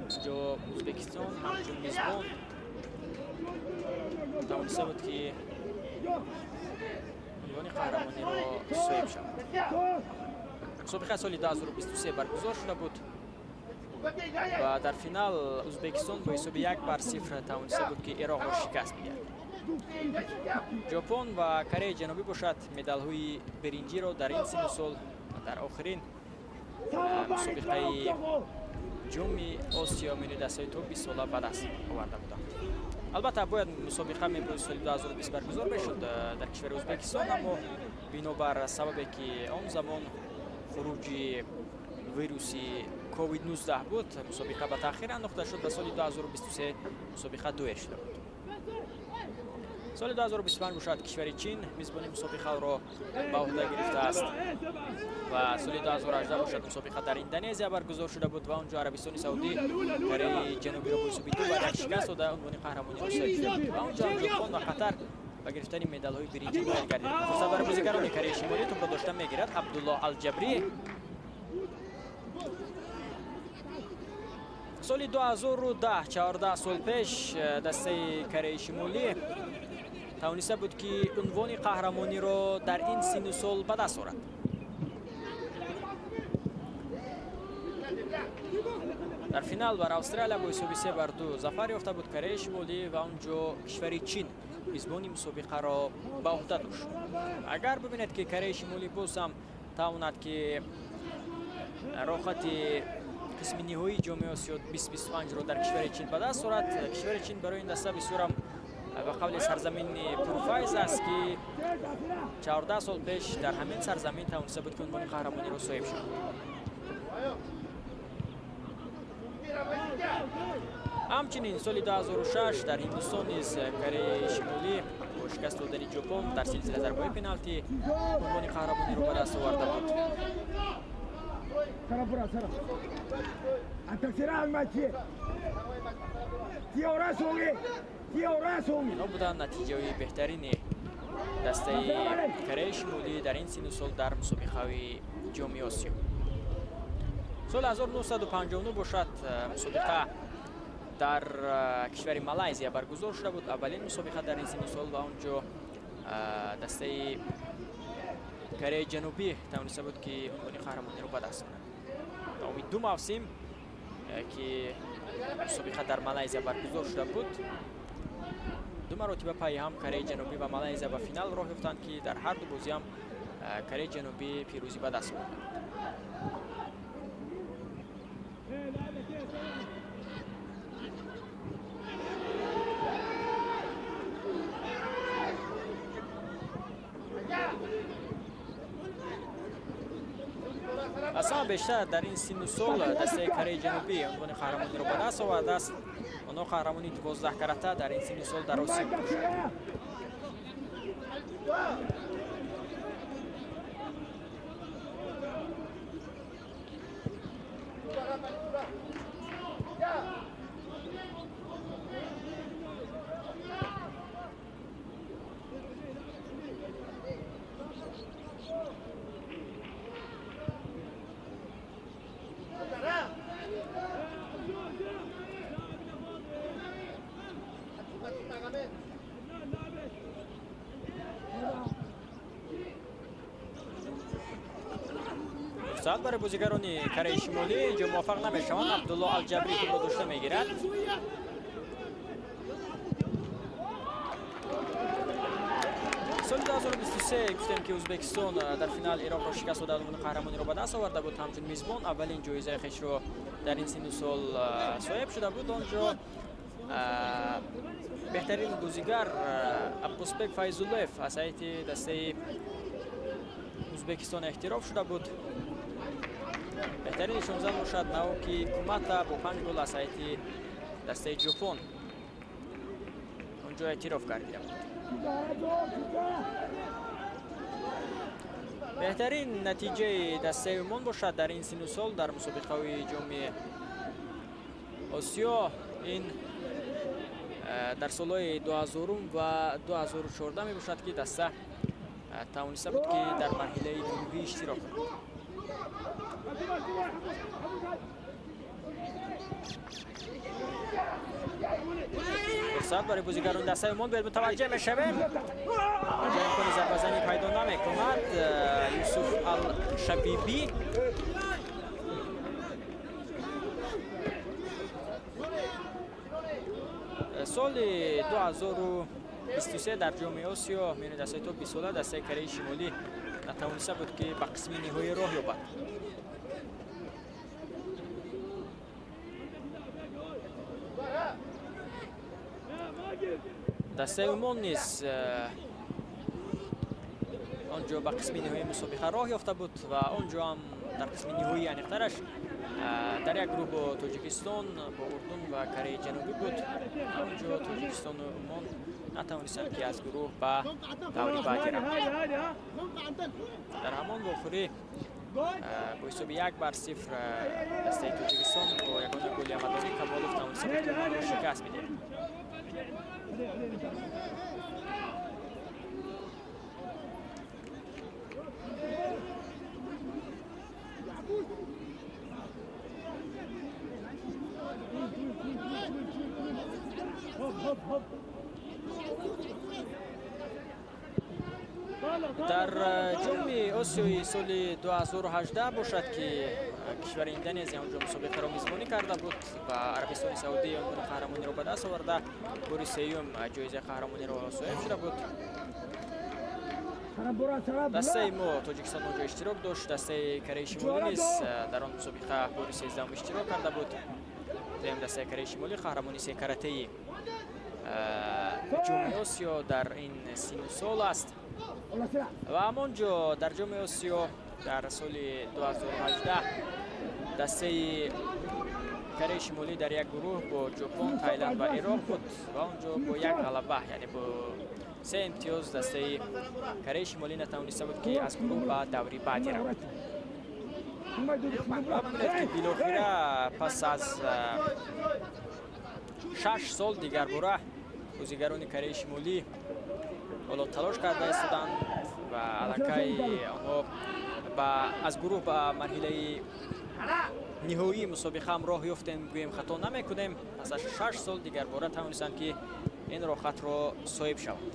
Инҷо Ӯзбекистон ҳамчун мизбон тавониста буд ки унвони қаҳрамониро соҳиб шавад. Мусобиқа соли 2023 баргузор шуда буд ва дар финал Ӯзбекистон бо ҳисоби 1-0 тавониста буд ки Ироқро шикаст бидиҳад. Ҷопон ва Кореяи Ҷанубӣ бошад медалҳои биринҷиро дар ин синну сол дар охирин мусобиқаи ҷоми Осиё миёни дастаҳои то 20 сола ба даст оварда буданд. Албатта бояд мусобиқа мебоист соли 2020 баргузор мешуд дар кишвари Ӯзбекистон, аммо бинобар сабабе ки он замон хуруҷи вируси COVID-19 буд, мусобиқа ба таъхир андохта шуд ва соли 2023 мусобиқа доир шуда буд. Соли 2025 бошад кишвари Чин мизбони мусобиқаро ба уҳда гирифтааст ва соли 2018 бошад мусобиқа дар Индонезия баргузор шуда буд ва онҷо Арабистони Саудӣ Кореяи Ҷанубиро бо ҳисоби 2-1 шикаст дода унвони қаҳрамониро соҳиб шуда буд ва онҷо ҳам Ҷопон ва Қатар ба гирифтани медалҳои биринҷӣ ноил гардиданд. Фурсат барои бозигарони Кореяи Шимолӣ тӯбро дошта мегирад Абдулло Алҷабрӣ. Соли 2010, 14 сол пеш, дастаи Кореяи Шимолӣ тавониста буд ки унвони қаҳрамониро дар ин синну сол ба даст орад. Дар финал бар Австралия бо ҳисоби 3-2 зафар ёфта буд Кореяи Шимолӣ ва онҷо кишвари Чин мизбони мусобиқаро ба уҳда дошт. Агар бибинед ки Кореяи Шимолӣ боз ҳам тавонад ки роҳхати қисми ниҳоии ҷоми Осиё 2025-ро дар кишвари Чин ба даст орад, кишвари Чин барои ин даста бисёрам ба қавли сарзамини пурфайз аст ки 14 сол пеш дар ҳамин сарзамин тавониста буд ки унвони қаҳрамониро соҳиб шавад. Ҳамчунин соли 2006 дар Ҳиндустон низ Кореяи Шимолӣ бо шикаст додани Ҷопон дар силсила зарбаҳои пеналти унвони қаҳрамониро ба даст оварда буд. Инҳо буданд натиҷаҳои беҳтарини дастаи Кореяи Шимолӣ дар ин синну сол дар мусобиқаҳои ҷоми Осиё. Соли 1959 бошад мусобиқа дар кишвари Малайзия баргузор шуда буд. Аввалин мусобиқа дар ин синну сол ва онҷо дастаи Кореяи Ҷанубӣ тавониста буд ки унвони қаҳрамониро ба даст орад. Давоми ду мавсим ки мусобиқа дар Малайзия баргузор шуда буд, ду маротиба пайи ҳам Кореяи Ҷанубӣ ва Малайзия ба финал роҳ ёфтанд ки дар ҳар ду бозӣ ҳам Кореяи Ҷанубӣ пирӯзӣ ба даст овард. Аслан бештар дар ин синну сол дастаи Кореяи Ҷанубӣ унвони қаҳрамониро ба даст овардааст. Онҳо қаҳрамони 12 карата дар ин синну сол дар Осиё мебошанд. Фурсат барои бозигарони Кореяи Шимолӣ инҷо муваффақ намешаванд. Абдулло Алҷабрӣ тӯбро дошта мегирад. Соли 2023 гуфтем ки Ӯзбекистон дар финал Ироқро шикаст дода унвони қаҳрамониро ба даст оварда буд. Ҳамчун мизбон аввалин ҷоизаи хешро дар ин синну сол соҳиб шуда буд. Онҷо беҳтарин бозигар Аббосбек Файзуллоев аз ҳайати дастаи Ӯзбекистон эътироф шуда буд. Беҳтарини 16 бошад Наоки Кумата бо 5 гол аз ҳайати дастаи Ҷопон онҷо эътироф гардида буд. Беҳтарин натиҷаи дастаи Умон бошад дар ин синну сол дар мусобиқаҳои ҷоми Осиё ин дар солҳои 2000 ва 2014 мебошад, ки даста тавониста буд, ки дар марҳилаи гурӯҳӣ иштирок кунад. Фурсат барои бозигарони дастаи Умон бояд мутаваҷҷеҳ мешавем. Онҷо имкони зарбазанӣ пайдо намекунад Юсуф Ал-Шабибӣ. Соли 2023 дар Ҷоми Осиё миёни дастаи то 20 сола дастаи Кореяи Шимолӣ натавониста буд, ки ба қисми ниҳоӣ роҳ ёбад. Дастаи Умон низ он ҷо ба қисми ниҳоии мусобиқа роҳ ёфта буд ва он ҷо ҳам дар қисми ниҳоии аниқтараш дар як гурӯҳ бо Тоҷикистон, бо Урдун ва Кореяи Ҷанубӣ буд. Он ҷо Тоҷикистону Умон натавонистанд, ки аз гурӯҳ ба даври баъдӣ раванд. Дар ҳамон вохӯрӣ бо ҳисоби 1-0 дастаи Тоҷикистон бо ягона голи Амадонӣ Камолов тавониста буд, ки Умонро шикаст бидиҳад. Дар Ҷоми Осиёи соли 2018 бошад, ки кишвари Индонезия онҷо мусобиқаро мизбонӣ карда буд ва Арабистони Саудӣ унвони қаҳрамониро ба даст оварда, бори сеюм ҷоизаи қаҳрамониро соҳиб шуда буд. Дастаи мо Тоҷикистон онҷо иштирок дошт. Дастаи Кореяи Шимолӣ низ дар он мусобиқа бори 13-ум иштирок карда буд. Дуюм дастаи Кореяи Шимолӣ қаҳрамони секаратаи Ҷоми Осиё дар ин синну сол аст. Ва ҳамон ҷо дар Ҷоми Осиё дар соли 2018 дастаи Кореяи Шимолӣ дар як гурӯҳ бо Ҷопон, Тайланд ва Ироқ буд ва он ҷо бо як ғалаба, яъне бо 3 имтиёз дастаи Кореяи Шимолӣ натавониста буд, ки аз гурӯҳ ба даври баъдӣ равад. Ва бибинед, ки билохира пас аз 6 сол дигарбора бозигарони Кореяи Шимолӣ ҳоло талош карда истоданд ва аллакай онҳо аз гурӯҳ ба марҳилаи ниҳоии мусобиқа ҳам роҳ ёфтем, гӯем хато намекунем. Пас аз 6 сол дигарбора тавонистанд, ки ин роҳхатро соҳиб шаванд.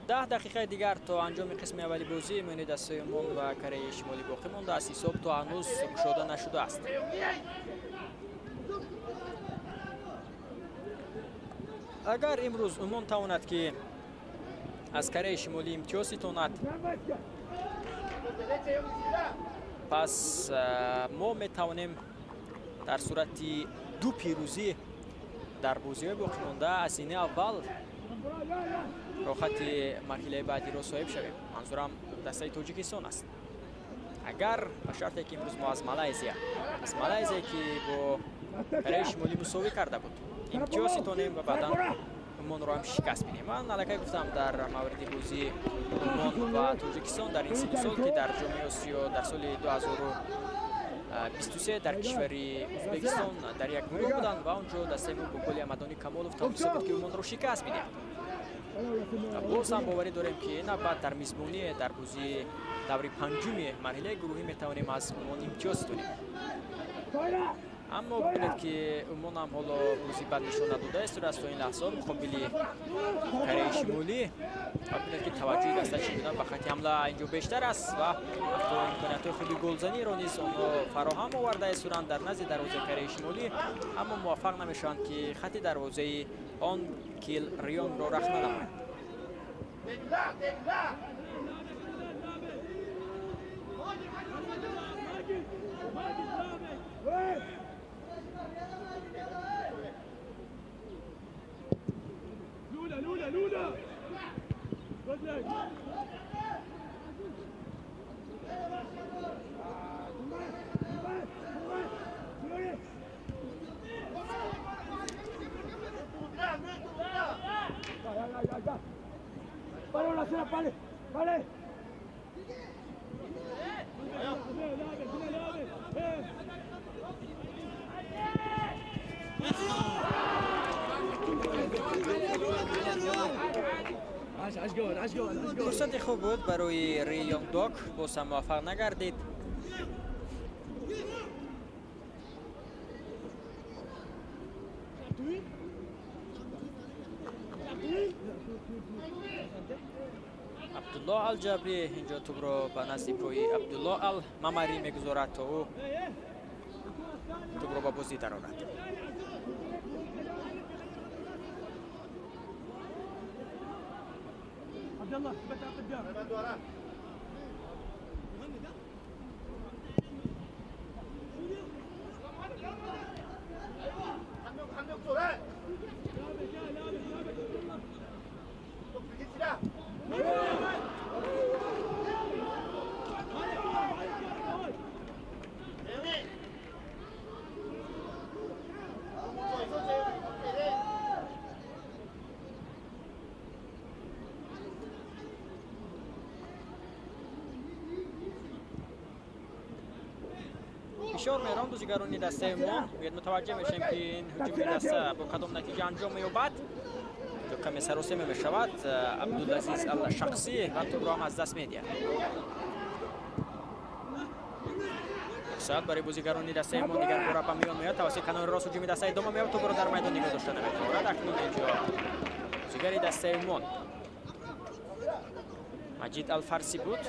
10 дақиқаи дигар то анҷоми қисми аввали бозӣ миёни дастаи Умон ва Кореяи Шимолӣ боқӣ мондааст. Ҳисоб то ҳанӯз кушода нашудааст. Агар имрӯз Умон тавонад, ки аз Кореяи Шимолӣ имтиёз ситонад, пас мо метавонем дар сурати 2 пирӯзӣ дар бозиҳои боқимонда аз зинаи аввал роҳхати марҳилаи баъдиро соҳиб шавем. Манзурам дастаи Тоҷикистон аст. Агар ба шарте, ки имрӯз мо аз Малайзия, аз Малайзия, ки бо Кореяи Шимолӣ мусовӣ карда буд, имтиёз ситонем ва баъдан Умонро ҳам шикаст бидиҳем. Ман аллакай гуфтам дар мавриди бозии Умон ва Тоҷикистон дар ин синну сол, ки дар Ҷоми Осиё дар соли 2023 дар кишвари Ӯзбекистон дар як гурӯҳ буданд ва он ҷо дастаи мо бо голи Амадонӣ Камолов тавониста буд, ки Умонро шикаст бидиҳад. Боз ҳам боварӣ дорем, ки навбат дар мизбонӣ дар бозии даври панҷуми марҳилаи гурӯҳӣ метавонем аз Умон имтиёз ситонем. Аммо бибинед, ки Умон ҳам ҳоло бозӣ бад нишон надода истодааст то ин лаҳза муқобили Кореяи Шимолӣ. Ва бибинед, ки таваҷҷӯҳи даста чӣ гуна ба хати ҳамла инҷо бештар аст ва ҳатто имкониятҳои хуби голзаниро низ онҳо фароҳам оварда истоданд дар назди дарвозаи Кореяи Шимолӣ, аммо муваффақ намешаванд, ки хати дарвозаи он Кил Рионро рахна намоянд. Фурсати хуб буд барои Ри Йонгдок, боз ҳам муваффақ нагардид. Абдулло Алҷабрӣ инҷо тӯбро ба назди пои Абдулло Алмамарӣ мегузорад, то ӯ тӯбро ба бозӣ дарорад. Фишор меҳрон бозигарони дастаи мо. Бояд мутаваҷҷеҳ мешавем, ки ин ҳуҷуми даста бо кадом натиҷа анҷом меёбад. Каме саросема мешавад Абдулазиз Алшақсӣ ва тӯбро ҳам аз даст медиҳад. Фурсат барои бозигарони дастаи мо дигар бора ба миён меояд. Тавассути канори рост ҳуҷуми даста идома меёбад, тӯбро дар майдон нигоҳ дошта наметавонад. Акнун инҷо бозигари дастаи мо Маҷид Алфарсӣ буд.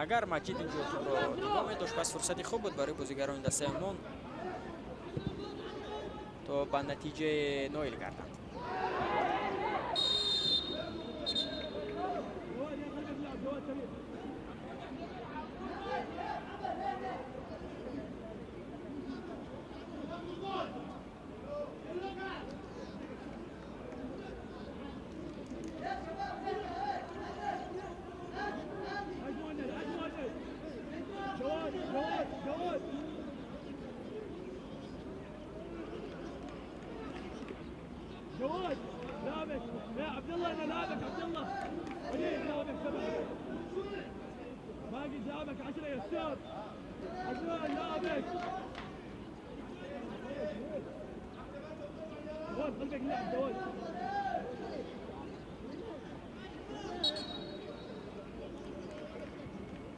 Агар Маҷид инҷо тӯбро нигоҳ медошт, пас фурсати хуб буд барои бозигарони дастаи мо то ба натиҷаи ноил гарданд.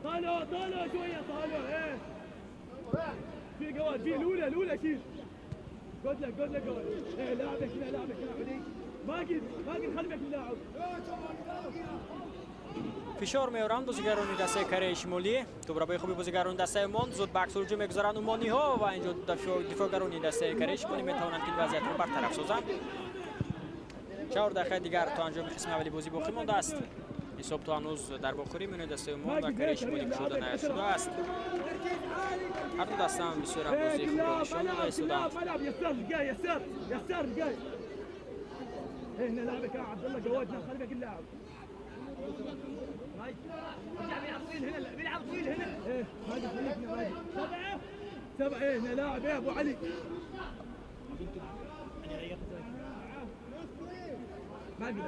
طالعوا طالعوا شويه طالعوا. ايه في جواد في الاولى الاولى شيل. جود لك جود لك جود. ايه لاعبك هنا لاعبك هنا علي. ماجد ماجد خلفك اللاعب. Фишор меоранд бозигарони дастаи Кореяи Шимолӣ. Тӯбро бо хуби бозигарони дастаи Умон зуд ба акс ҳуҷум мегузоранд умониҳо ва инҷо дифоъгарони дастаи Кореяи Шимолӣ метавонанд ки ин вазъиятро бартараф созанд. 4 дақиқаи дигар то анҷоми қисми аввали бозӣ боқӣ мондааст. Ҳисоб то ҳанӯз дар бохӯрӣ миёни дастаи Умон ва Кореяи Шимолӣ кушода нашудааст. Ҳар ду даста ҳам бисёр ҳам бозии хубро нишон дода истоданд. بيلعب طويل هنا. ايه ماجد خليك ماجد. سبعة سبعة. ايه هنا لاعب. ايه ابو علي. ماجد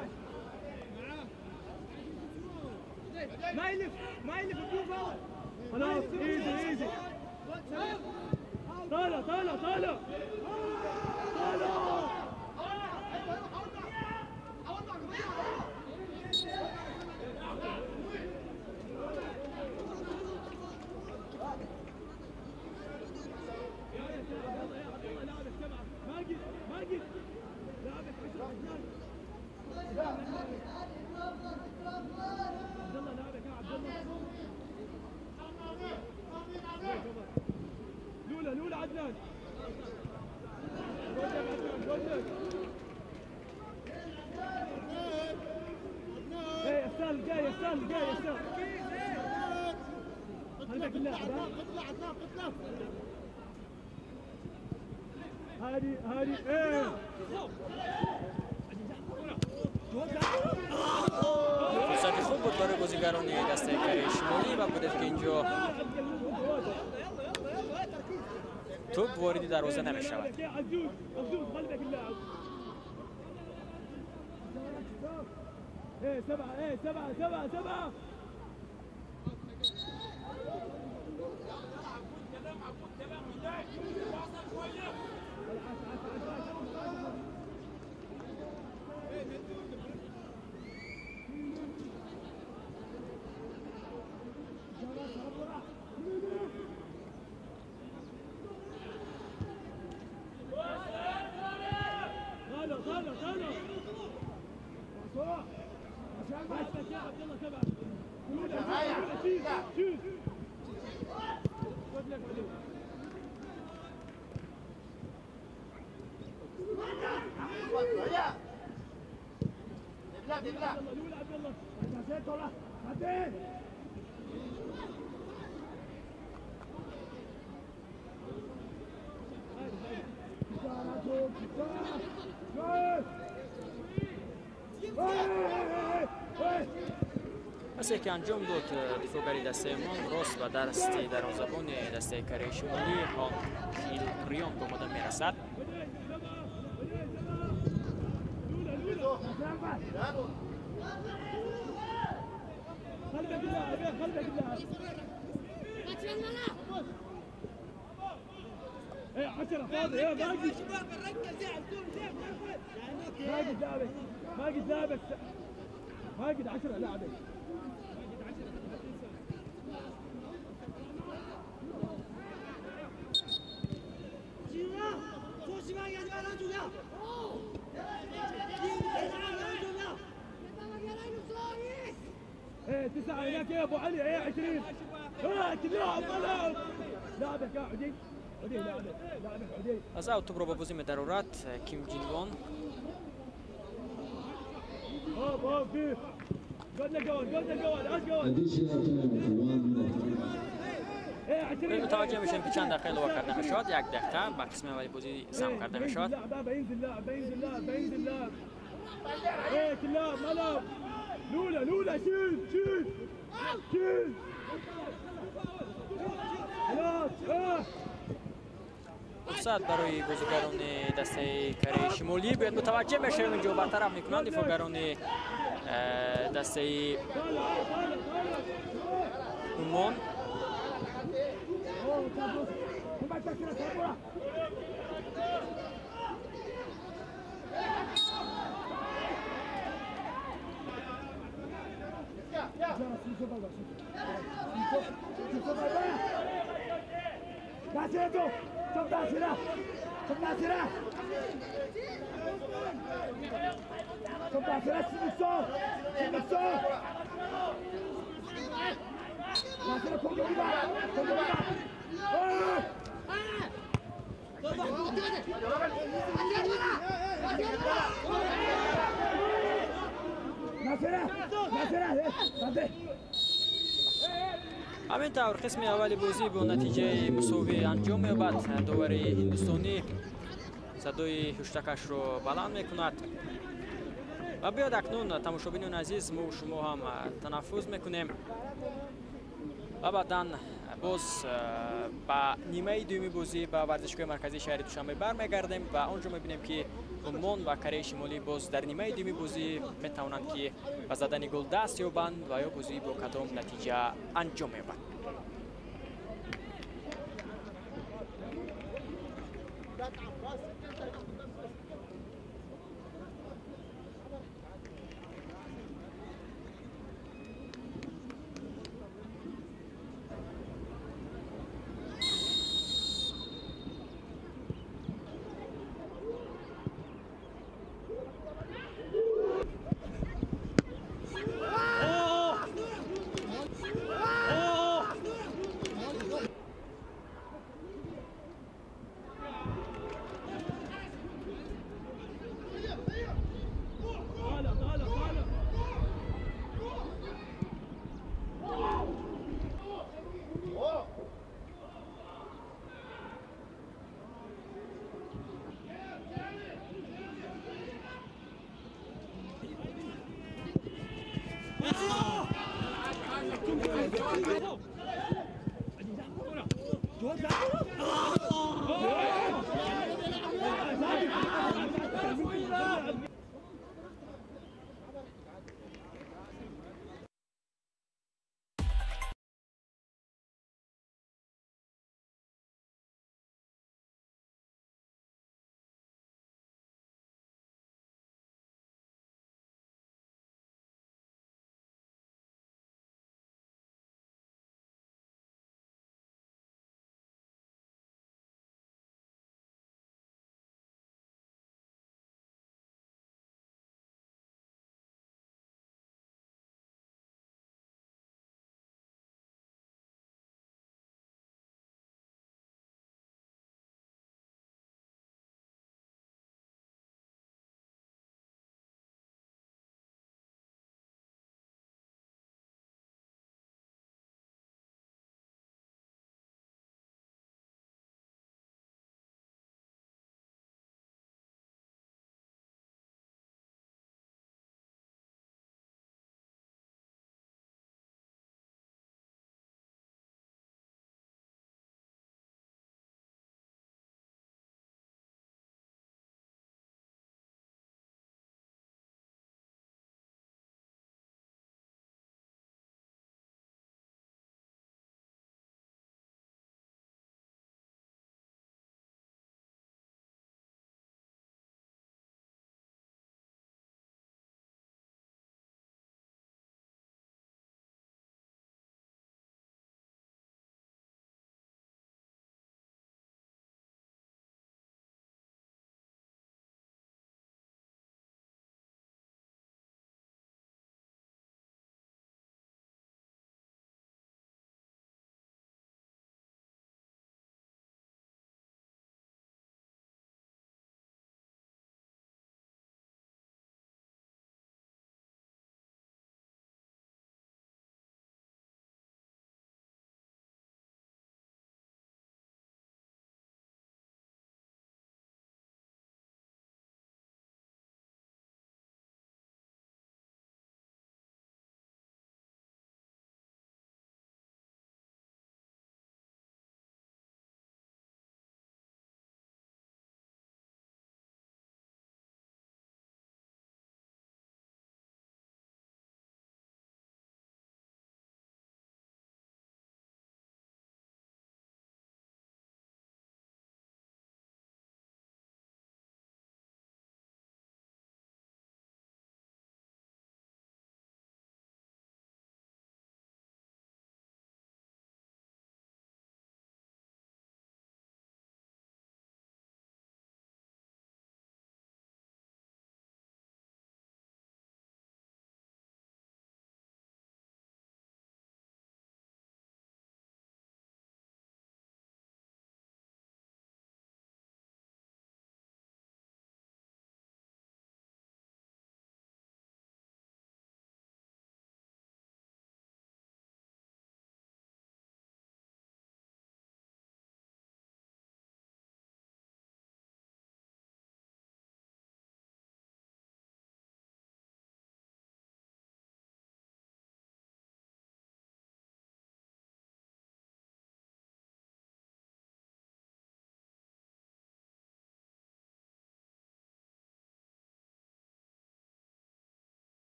ما يلف ما يلف بدون فاول. خلاص ايزي ايزي. طالع طالع طالع طالع. لولا لولا عدنان. ايه يسار جاي يسار جاي يسار. خليك اللاعب. هادي هادي. ايه фурсати хуб буд барои бозигарони дастаи Кореяи Шимолӣ ва будед ки инҷо тӯб вориди дарвоза намешавад. شيل شيل. خد لك عليه. عبد الله عبد پسی که انجام داد دفاعگری دسته مان راست و دست دروازه‌بان دسته کره شمالی هان کیل ریانگ آماده میرسد. ماجد لعبك ماجد 10 لعبك. ايه 9 هناك يا ابو علي. ايه 20. لاعب لعبك يا عدي عدي لعبك لعبك عدي. از او توپ رو با بازی می‌درورد کیم جینوان. متوجه میشیم که چند دقیقه علاوه کرده میشود. یک دقیقه به قسم اولی بازی زم کرده میشود. فرصت برای بازیگران دسته کره شمالی. باید متوجه میشیم اینجا برطرف میکنند دفاعگران دسته عمان. همین طور قسم اول بازی با نتیجه مساوی انجام می‌یابد. داور هندوستانی صدای هشتکش را بلند می‌کند و بیاد اکنون تماشابینان عزیز ما و شما هم تنفس می‌کنیم و بعداً باز به نیمه دومی بازی به ورزشگاه مرکزی شهر دوشنبه برمیگردیم و آنجا می‌بینیم که عمان و کره شمالی باز در نیمه دومی بازی می‌توانند که به زدن گل دست یابند و یا بازی با کدام نتیجه انجام می‌یابد.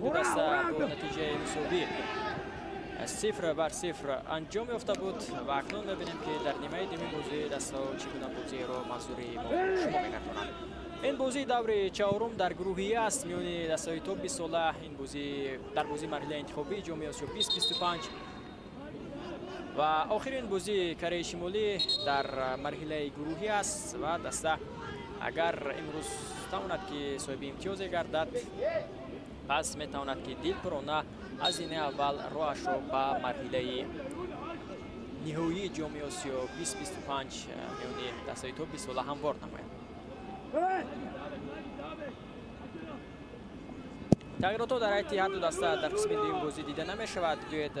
ду даста бо натиҷаи мусовӣ 0-0 анҷом ёфта буд ва акнун мебинем, ки дар нимаи дуюми бозӣ дастаҳо чӣ гуна бозиро манзури мо шумо мегардонанд. Ин бозӣ даври чаҳорум дар гурӯҳи аст миёни дастаҳои то 20 сола. Ин бозӣ дар бозии марҳилаи интихобии Ҷоми Осиё 2025 ва охирин бозии Кореяи Шимолӣ дар марҳилаи гурӯҳӣ аст ва даста агар имрӯз тавонад, ки соҳиби имтиёзе гардад, пас метавонад, ки дилпурона аз зинаи аввал роҳашро ба марҳилаи ниҳоии Ҷоми Осиё 2025 миёни дастаҳои то 20 сола ҳамвор намояд. Тағйиротҳо дар ҳайати ҳар ду даста дар қисми дуюми бозӣ дида намешавад. Биёед,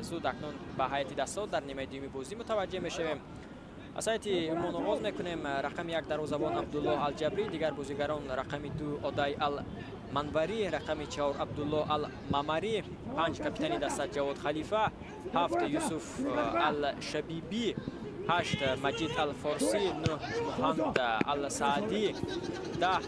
зуд акнун ба ҳайати дастаҳо дар нимаи дуюми бозӣ мутаваҷҷеҳ мешавем. Аз ҳайати Умон оғоз мекунем. Рақами 1 дарвозабон Абдуллоҳ Алҷабрӣ, дигар бозигарон рақами 2 Одай Алманварӣ, рақами 4 Абдуллоҳ Алмамарӣ, 5 капитани даста Ҷавод Халифа, 7 Юсуф Алшабибӣ, 8 Маҷид Алфорсӣ, 9 Муҳанд Алсаадӣ, 10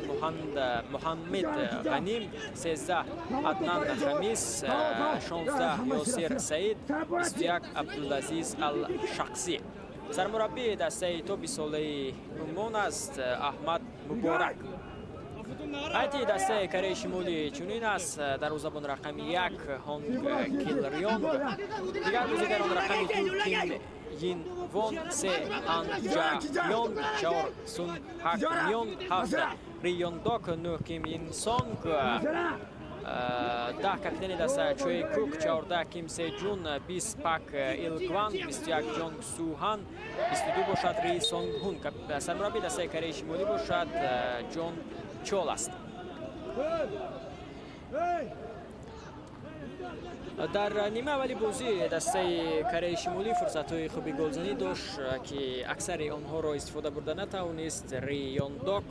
Муҳаммед Ғаним, 13 Аднан Хамис, 16 Ёсир Саид, 21 Абдулазиз Алшақсӣ. Сармураббии дастаи то 20 солаи Умон аст Аҳмад Муборак. Ҳайати дастаи Кореяи Шимолӣ чунин аст: дарвозабон рақами 1 Ҳонг Килрёнг, дигар бозигарон рақами 2 Ким Йин Вон, 3 Ан Ҷа Йонг, 4 Сун Ҳак Мёнг, 7 Ри Йондок, 9 Ким Ин Сонг, 10 капитани даста Чои Кук, 14 Ким Се Ҷун, 20 Пак Ил Гван, 21 Ҷонг Су Хан, 22 бошад Ри Сонг Ҳун. Сармураббии дастаи Кореяи Шимолӣ бошад Ҷон Чол аст. Дар нима аввали бозӣ дастаи Кореяи Шимолӣ фурсатҳои хуби голзанӣ дошт, ки аксари онҳоро истифода бурда натавонист. Ри Йондок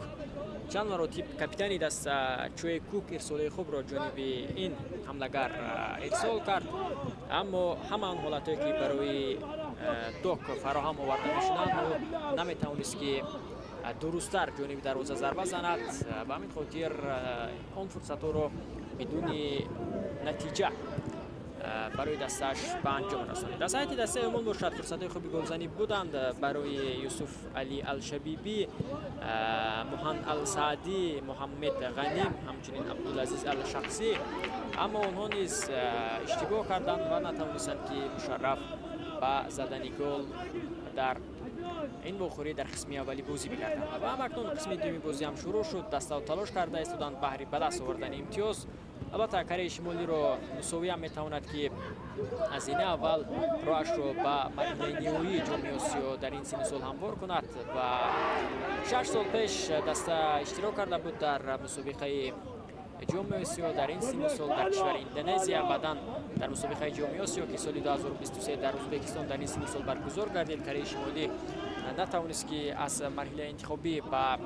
чанд маротиб капитани даста Чӯе Кук ирсолаи хубро ҷониби ин ҳамлагар ирсол кард, аммо ҳама он ҳолатҳое, ки барои Док фароҳам оварда мешуданд, ӯ наметавонист, ки дурусттар ҷониби дарвоза зарба занад. Ба ҳамин хотир он фурсатҳоро бидуни натиҷа барои дастааш ба анҷом расонид. Дар ҳайати дастаи Умон бошад, фурсатҳои хуби голзанӣ буданд барои Юсуф Али Алшабибӣ, Муҳанд Алсаадӣ, Муҳаммед Ғаним, ҳамчунин Абдулазиз Алшақсӣ, аммо онҳо низ иштибоҳ карданд ва натавонистанд, ки мушарраф ба задани гол дар ин вохӯрӣ дар қисми аввали бозӣ бигарданд. Ва ҳамакнун қисми дуюми бозӣ ҳам шурӯъ шуд. Дастаҳо талош карда истоданд баҳри ба даст овардани имтиёз. Албатта, Кореяи Шимолиро мусовӣ ҳам метавонад, ки аз зинаи аввал роҳашро ба марҳилаи ниҳоии Ҷоми Осиё дар ин синну сол ҳамвор кунад ва 6 сол пеш даста иштирок карда буд дар мусобиқаи Ҷоми Осиё дар ин синну сол дар кишвари Индонезия. Баъдан дар мусобиқаи Ҷоми Осиё, ки соли 2023 дар Ӯзбекистон дар ин синну сол баргузор гардид, Кореяи Шимолӣ натавонист, ки аз марҳилаи интихобӣ ба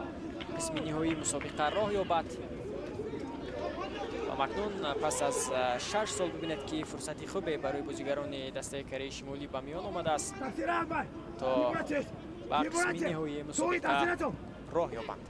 қисми ниҳоии мусобиқа роҳ ёбад. Ва акнун пас аз 6 сол бибинед, ки фурсати хубе барои бозигарони дастаи Кореяи Шимолӣ ба миён омадааст, то ба қисми ниҳоии мусобиқа роҳ ёбанд.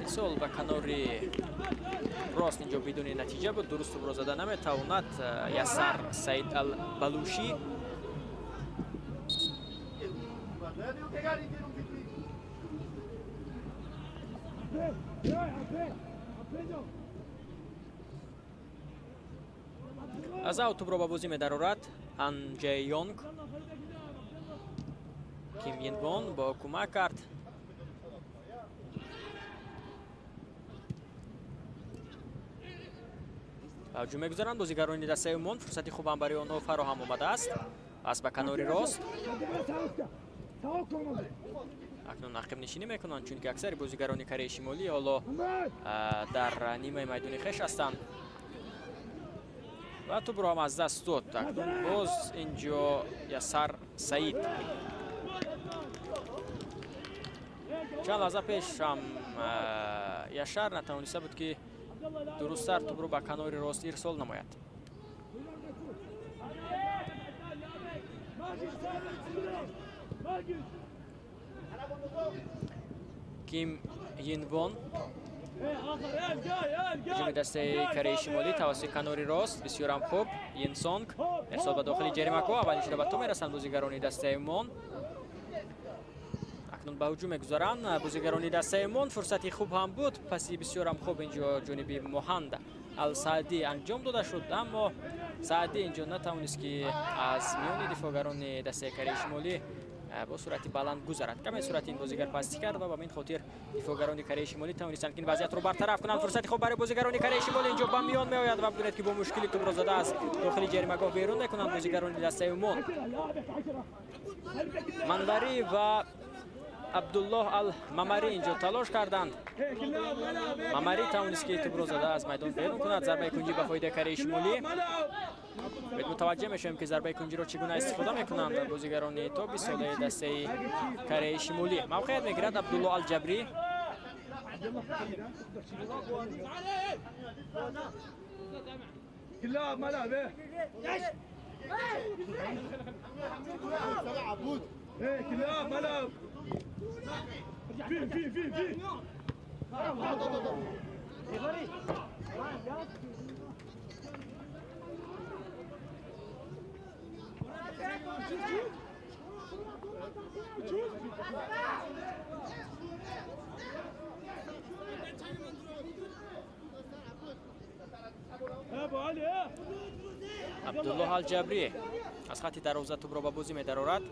Ирсол ба канори рост инҷо бидуни натиҷа буд, дуруст тӯбро зада наметавонад Ясар Саид Албалушӣ. Аз ав тӯбро ба бозӣ медарорад Ан Ҷе Йонг. Ким Йинвон бо кӯмак кард. Ба ҳуҷум мегузаранд бозигарони дастаи Умон. Фурсати хуб ҳам барои онҳо фароҳам омадааст. Пас ба канори рост. Акнун ақибнишинӣ мекунанд, чунки аксари бозигарони Кореяи Шимолӣ ҳоло дар нимаи майдони хеш ҳастанд. Ва тӯбро ҳам аз даст дод. Акнун боз инҷо Ясар Саид. Чанд лаҳза пеш ҳам Яшар натавониста буд, ки дурусттар тӯбро ба канори рост ирсол намояд. Ким Йинвон ҳуҷуми дастаи Кореяи Шимолӣ тавассути канори рост бисёрам хуб. Йинсонг ирсол ба дохили ҷаримагоҳ, аввалин шуда ба тӯб мерасанд бозигарони дастаи Умон. Акнун ба ҳуҷум мегузаранд бозигарони дастаи Умон. Фурсати хуб ҳам буд, паси бисёрам хуб инҷо ҷониби Муҳанд Алсаъдӣ анҷом дода шуд, аммо Саъдӣ инҷо натавонист, ки аз миёни дифоъгарони дастаи Кореяи Шимолӣ бо суръати баланд гузарад. Каме суръати ин бозигар пастӣ кард ва ба ин хотир дифоъгарони Кореяи Шимолӣ тавонистанд, ки ин вазъиятро бартараф кунанд. Фурсати хуб барои бозигарони Кореяи Шимолӣ инҷо ба миён меояд ва бибинед, ки бо мушкили тӯбро зада аз дохили ҷаримагоҳ берун мекунанд бозигарони дастаи Умон. Манварӣ ва Абдуллоҳ Ал-Мамарӣ инҷо талош карданд. Мамарӣ тавонист, ки тӯбро зада аз майдон берун кунад. Зарбаи кунҷӣ ба фоидаи Кореяи Шимолӣ. Мутаваҷҷеҳ мешавем, ки зарбаи кунҷиро чӣ гуна истифода мекунанд бозигарони то 20 солаи дастаи Кореяи Шимолӣ. Мавқеият мегирад Абдуллоҳ Алҷабрӣ. Абдуллоҳ Алҷабрӣ аз хати дарвоза тӯбро ба бозӣ медарорад.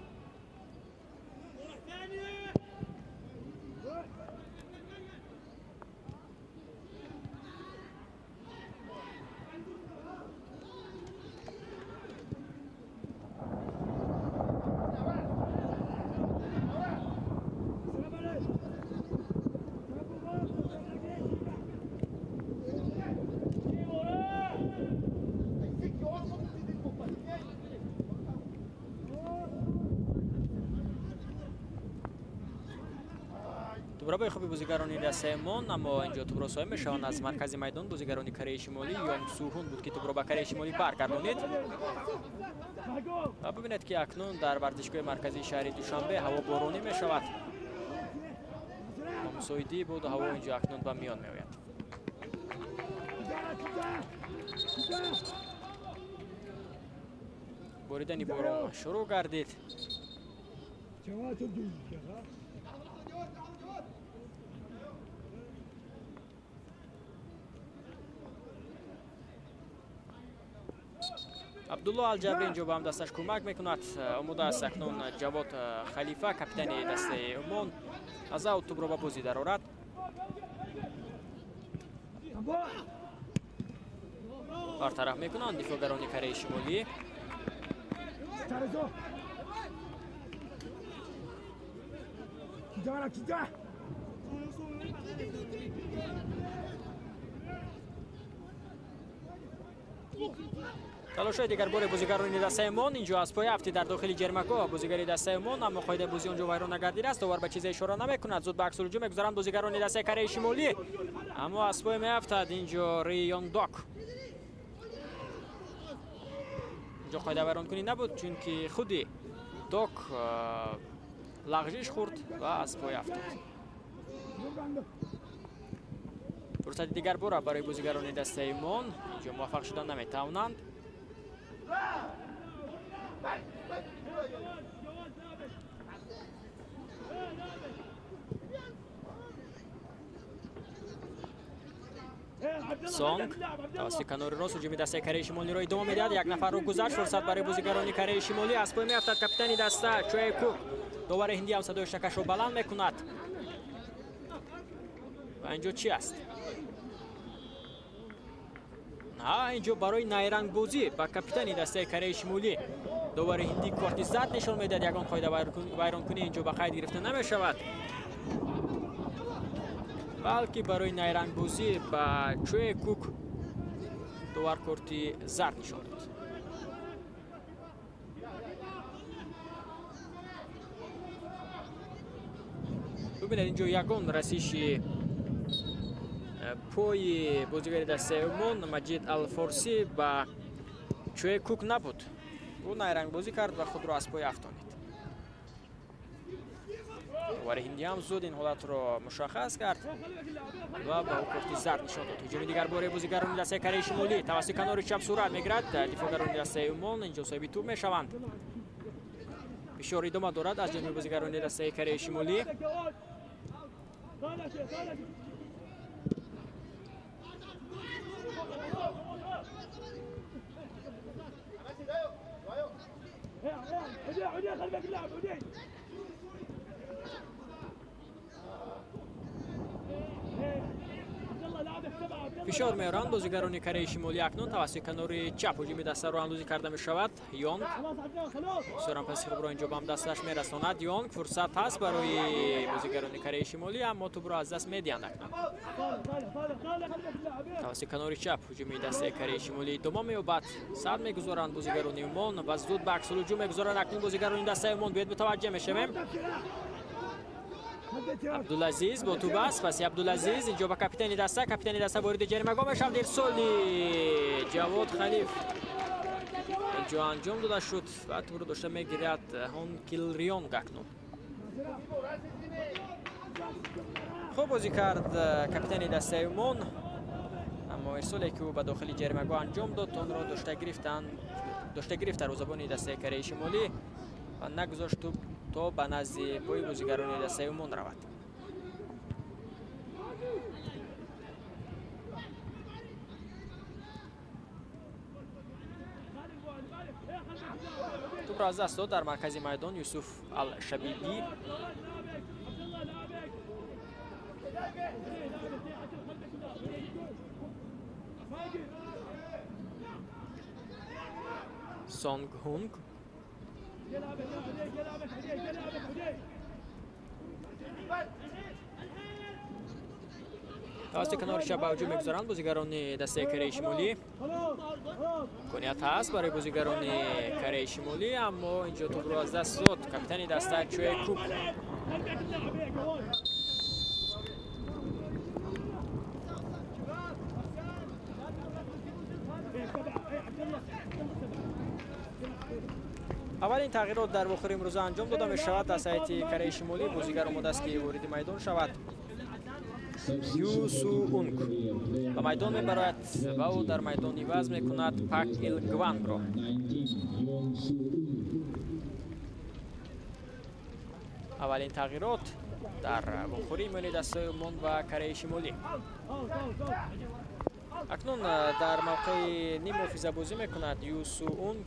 Тӯбрабои хуби бозигарони дастаи Умон, аммо инҷо тӯбро соҳиб мешаванд аз маркази майдон бозигарони Кореяи Шимолӣ. Йонг Сухун буд, ки тӯбро ба Кореяи Шимолӣ баргардонид. Ва бибинед, ки акнун дар варзишгоҳи марказии шаҳри Душанбе ҳаво боронӣ мешавад. Бо мусоидии боду ҳаво инҷо акнун ба миён меояд. Боридани борон шурӯъ гардид. Абдуллоҳ Алҷабрӣ инҷо ба ҳамдасташ кӯмак мекунад. Омода аст акнун Ҷавод Халифа, капитани дастаи Умон, аз аут тӯбро ба бозӣ дарорад. Бартараф мекунанд дифоъгарони Кореяи Шимолӣ. Талошҳои дигарбори бозигарони дастаи Умон инҷо аз пои афти дар дохили ҷаримагоҳ бозигари дастаи Умон, аммо қоидаи бозӣ онҷо вайрон нагардидааст. Довар ба чизе ишора намекунад. Зуд ба аксулҳуҷум мегузаранд бозигарони дастаи Кореяи Шимолӣ, аммо аз пой меафтад инҷо Ри Йондок. Инҷо қоида вайронкунӣ набуд, чунки худи Док лағжиш хӯрд ва аз пой афтод. Фурсати дигар бора барои бозигарони дастаи Умон инҷо муваффақ шудан наметавонанд. Сонг тавассути канори рост ҳуҷуми дастаи Кореяи Шимолиро идома медиҳад. Як нафарро гузашт, фурсат барои бозигарони Кореяи Шимолӣ. Аз пой меафтад капитани даста Чуэ Кук. Довари ҳиндӣ ҳам садои шакашро баланд мекунад. Ва инҷо чӣ аст? Инҷо барои найрангбозӣ ба капитани дастаи Кореяи Шимолӣ довари ҳиндӣ корти зард нишон медиҳад. Ягон қоида вайронкунӣ инҷо ба қайд гирифта намешавад, балки барои найрангбозӣ ба Чуэ Кук довар корти зард нишон дод. Бубинед, инҷо ягон расиши пои бозигари дастаи Умон Маҷид Алфорсӣ ба Чуэ Кук набуд. Ӯ найрангбозӣ кард ва худро аз пой афтонид. Довари ҳиндӣ ҳам зуд ин ҳолатро мушаххас кард ва ба ӯ корти зард нишон дод. Ҳуҷуми дигар бораи бозигарони дастаи Кореяи Шимолӣ тавассути канори чап сурат мегирад. Дифоъгарони дастаи Умон инҷо соҳиби тӯб мешаванд. Фишор идома дорад аз ҷониби бозигарони дастаи Кореяи Шимолӣ. Фишор меоранд бозигарони Кореяи Шимолӣ. Акнун тавассути канори чап ҳуҷуми дастаро андозӣ карда мешавад. Йонг бисёрам паси хубро инҷо ба ҳамдасташ мерасонад. Йонг фурсат ҳаст барои бозигарони Кореяи Шимолӣ, аммо тӯбро аз даст медиҳанд. Акнун тавассути канори чап ҳуҷуми дастаи Кореяи Шимолӣ идома меёбад. Сад мегузоранд бозигарони Умон ва зуд ба аксулҳуҷум мегузоранд. Акнун бозигарони дастаи Умон биёед мутаваҷҷеҳ мешавем. Абдулазиз бо тӯб аст. Паси Абдулазиз инҷо ба капитани даста. Капитани даста вориди ҷаримагоҳ мешавад. Ирсоли Ҷавод Халиф инҷо анҷом дода шуд ва тӯбро дошта мегирад Хон Килрионг. Акнун хуб бозӣ кард капитани дастаи Умон, аммо ирсоле ки ӯ ба дохили ҷаримагоҳ анҷом дод, онро дошта гирифт дарвозабони дастаи Кореяи Шимолӣ ва нагузошт тӯб то ба назди пои бозигарони дастаи Умон равад. Тӯбро аз даст дод дар маркази майдон Юсуф Алшабибӣ. Сонг Хунг тавассути канори чап ба ҳуҷум мегузоранд бозигарони дастаи Кореяи Шимолӣ. Имконият ҳаст барои бозигарони Кореяи Шимолӣ, аммо инҷо тӯбро аз даст дод капитани даста Чуэ Кук. Аввалин тағйирот дар вохӯри имрӯза анҷом дода мешавад. Аз ҳайати Кореяи Шимолӣ бозигар омодааст ки вориди майдон шавад. Ю Су Унг ба майдон мебарояд ва ӯ дар майдон иваз мекунад Пак Ил Гванро. Аввалин тағйирот дар вохӯрии миёни дастаи Умон ва Кореяи Шимолӣ. Акнун дар мавқеи ниммуҳофиза бозӣ мекунад Ю Су Унг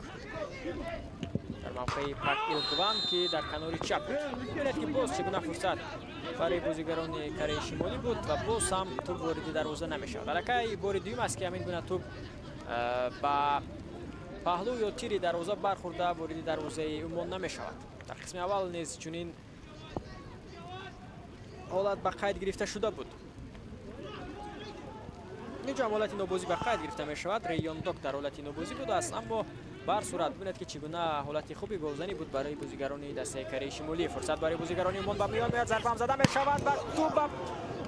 дар мавқеи Пак Ил Гван, ки дар канори чап буд. Бибинед ки боз чӣ гуна фурсат барои бозигарони Кореяи Шимолӣ буд ва боз ҳам тӯб вориди дарвоза намешавад. Аллакай бори дуюм аст ки ҳамин гуна тӯб ба паҳлӯ ё тири дарвоза бархӯрда вориди дарвозаи Умон намешавад. Дар қисми аввал низ чунин ҳолат ба қайд гирифта шуда буд. Инҷо ҳам ҳолати нобозӣ ба қайд гирифта мешавад. Рейёндок дар ҳолати нобозӣ будааст, аммо бар сурат бибинед ки чӣ гуна ҳолати хуби голзанӣ буд барои бозигарони дастаи Кореяи Шимолӣ. Фурсат барои бозигарони Умон ба миён меояд. Зарба ҳам зада мешавад ва тӯб ба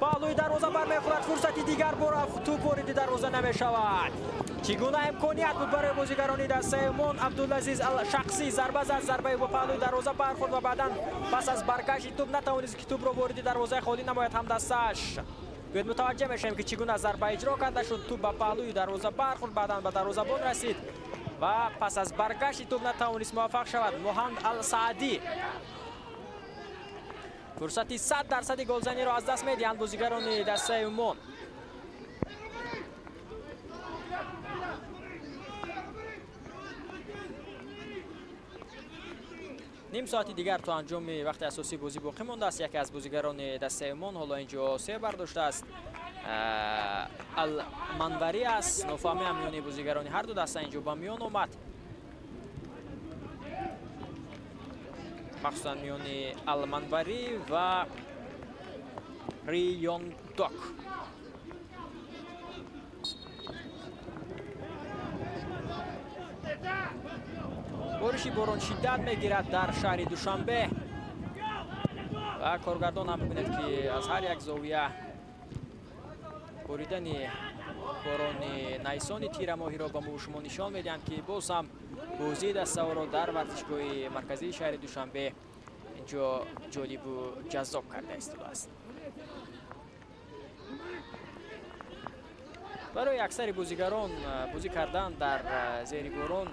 паҳлӯи дарвоза бармехӯрад. Фурсати дигар бора тӯб вориди дарвоза намешавад. Чӣ гуна имконият буд барои бозигарони дастаи Умон. Абдулазиз Алшақсӣ зарба зад, зарбаи ба паҳлӯи дарвоза бархӯрд ва баъдан пас аз баргашти тӯб натавонист ки тӯбро вориди дарвозаи холӣ намояд ҳамдастааш. Биёед мутаваҷҷеҳ мешавем ки чӣ гуна зарба иҷро карда шуд. Тӯб ба паҳлӯи дарвоза бархӯрд, баъдан ба дарвозабон расид ва пас аз баргашти тӯб натавонист муваффақ шавад. Муҳаммад Алсаадӣ фурсати 100% голзаниро аз даст медиҳанд бозигарони дастаи Умон. Ним соати дигар то анҷоми вақти асосии бозӣ боқӣ мондааст. Яке аз бозигарони дастаи Умон ҳоло инҷо се бардоштааст. Алманварӣ аст. Нофаҳмӣ ҳам миёни бозигарони ҳар ду даста инҷо ба миён омад, махсусан миёни Алманварӣ ва Рийондок. Бориши борон шиддат мегирад дар шаҳри Душанбе ва коргардон ҳам мебинад, ки аз ҳар як зовия боридани борони найсони тирамоҳиро ба мо шумо нишон медиҳанд, ки боз ҳам бозии дастаҳоро дар варзишгоҳи марказии шаҳри Душанбе инҷо ҷолибу ҷаззоб карда истодааст. Барои аксари бозигарон бозӣ кардан дар зери борон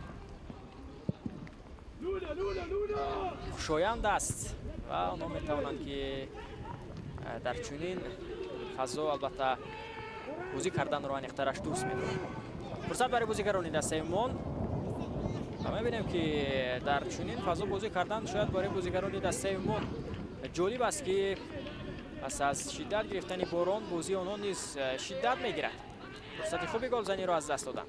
хушоянд аст ва онҳо метавонанд, ки дар чунин фазо албатта бозӣ карданро аниқтараш дӯст медоранд. Фурсат барои бозигарони дастаи Умон ва мебинем, ки дар чунин фазо бозӣ кардан шояд барои бозигарони дастаи Умон ҷолиб аст, ки пас аз шиддат гирифтани борон бозии онҳо низ шиддат мегирад. Фурсати хуби голзаниро аз даст доданд.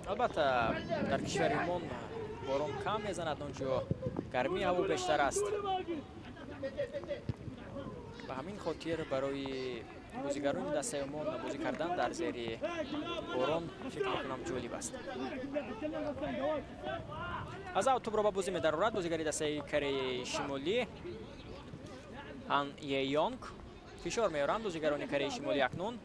Албатта, дар кишвари Умон борон кам мезанад, онҷо гармии ҳаво бештар аст. Ба ҳамин хотир барои бозигарони дастаи Умон бозӣ кардан дар зери борон фикр мекунам ҷолиб аст. Аз ав тӯбро ба бозӣ медарорад бозигари дастаи Кореяи Шимолӣ Ан Йеёнг. Фишор меоранд бозигарони Кореяи Шимолӣ акнун.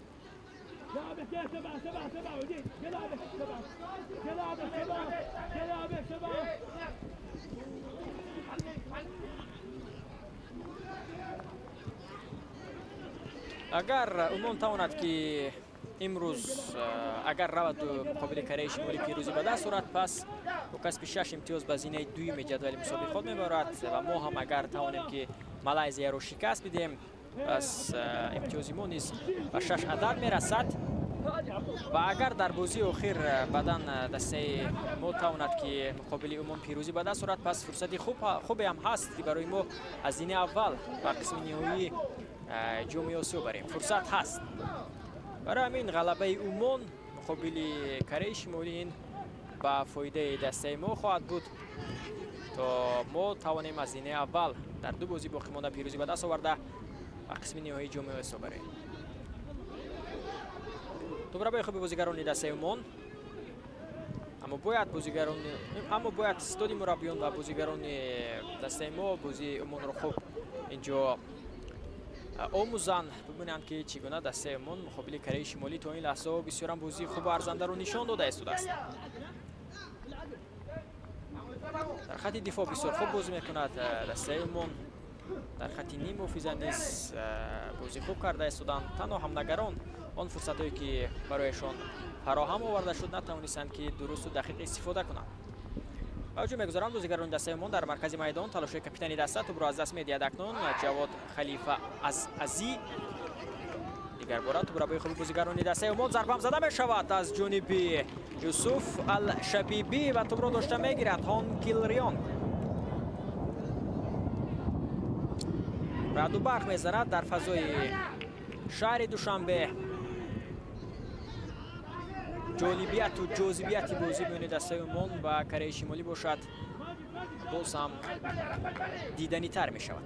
Агар Умон тавонад, ки имрӯз агар равад муқобили Кореяи Шимолӣ пирӯзӣ ба даст орад, пас бо касби 6 имтиёз ба зинаи дуюми ҷадвали мусобиқот мебарад ва мо ҳам агар тавонем, ки Малайзияро шикаст бидиҳем, пас имтиёзи мо низ ба 6 адад мерасад. Ва агар дар бозии охир баъдан дастаи мо тавонад, ки муқобили Умон пирӯзӣ ба даст орад, пас фурсати хубе ҳам ҳаст, ки барои мо аз зинаи аввал ба қисми ниҳоии ҷоми Осиё барем. Фурсат ҳаст. Барои ҳамин ғалабаи Умон муқобили Кореяи Шимолӣ ин ба фоидаи дастаи мо хоҳад буд, то мо тавонем аз зинаи аввал дар ду бозӣ боқӣ монда пирӯзӣ ба даст оварда ба қисми ниҳоии ҷоми Осиё барем. Тӯбрабои хуби бозигарони дастаи Умон, аммо бояд истоди мураббиён ва бозигарони дастаи мо бозии Умонро хуб инҷо омӯзанд, бибинанд, ки чӣ гуна дастаи Умон муқобили Кореяи Шимолӣ то ин лаҳзаҳо бисёрам бозии хубу арзандаро нишон дода истодааст. Дар хатти дифоъ бисёр хуб бозӣ мекунад дастаи Умон, дар хатти ним муҳофиза низ бозӣ хуб карда истоданд. Танҳо ҳамлагарон он фурсатҳое, ки барояшон фароҳам оварда шуд, натавонистанд, ки дурусту дақиқ истифода кунанд. Ба ҳуҷум мегузаранд бозигарони дастаи Умон дар маркази майдон. Талошҳои капитани даста, тӯбро аз даст медиҳад акнун Ҷавод Халифа аз Азӣ. Дигар бора тӯбрабои хуби бозигарони дастаи Умон, зарбам зада мешавад аз ҷониби Юсуф Алшабибӣ ва тӯбро дошта мегирад Хон Килрион. Раъду барқ мезанад дар фазои шаҳри Душанбе. Ҷолибияту ҷозибияти бозӣ миёни дастаи Умон ва Кореяи Шимолӣ бошад, боз ҳам диданитар мешавад.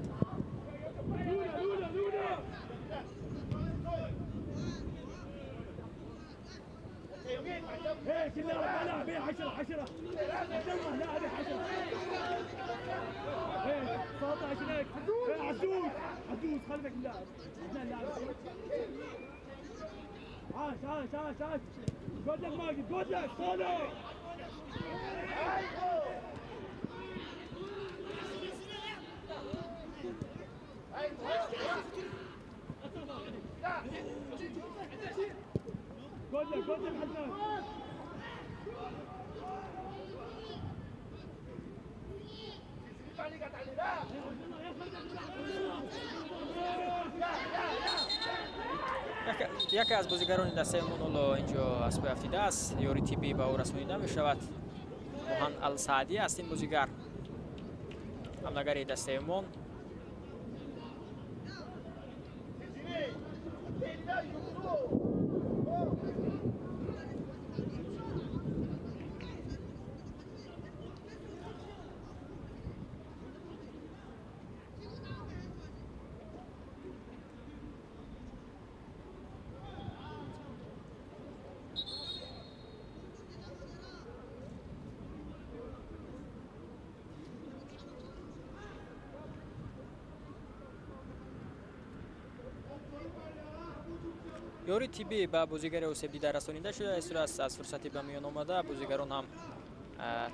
Яке аз бозигарони дастаи Умон ҳоло инҷо аз пой афтидааст, ёри тиббӣ ба ӯ расонида мешавад. Муҳан Алсаадӣ аст ин бозигар. ҳамнагари дастаи Умон. Ёри тиббӣ ба бозигари осебдида расонида шуда истодааст. Аз фурсати ба миён омада бозигарон ҳам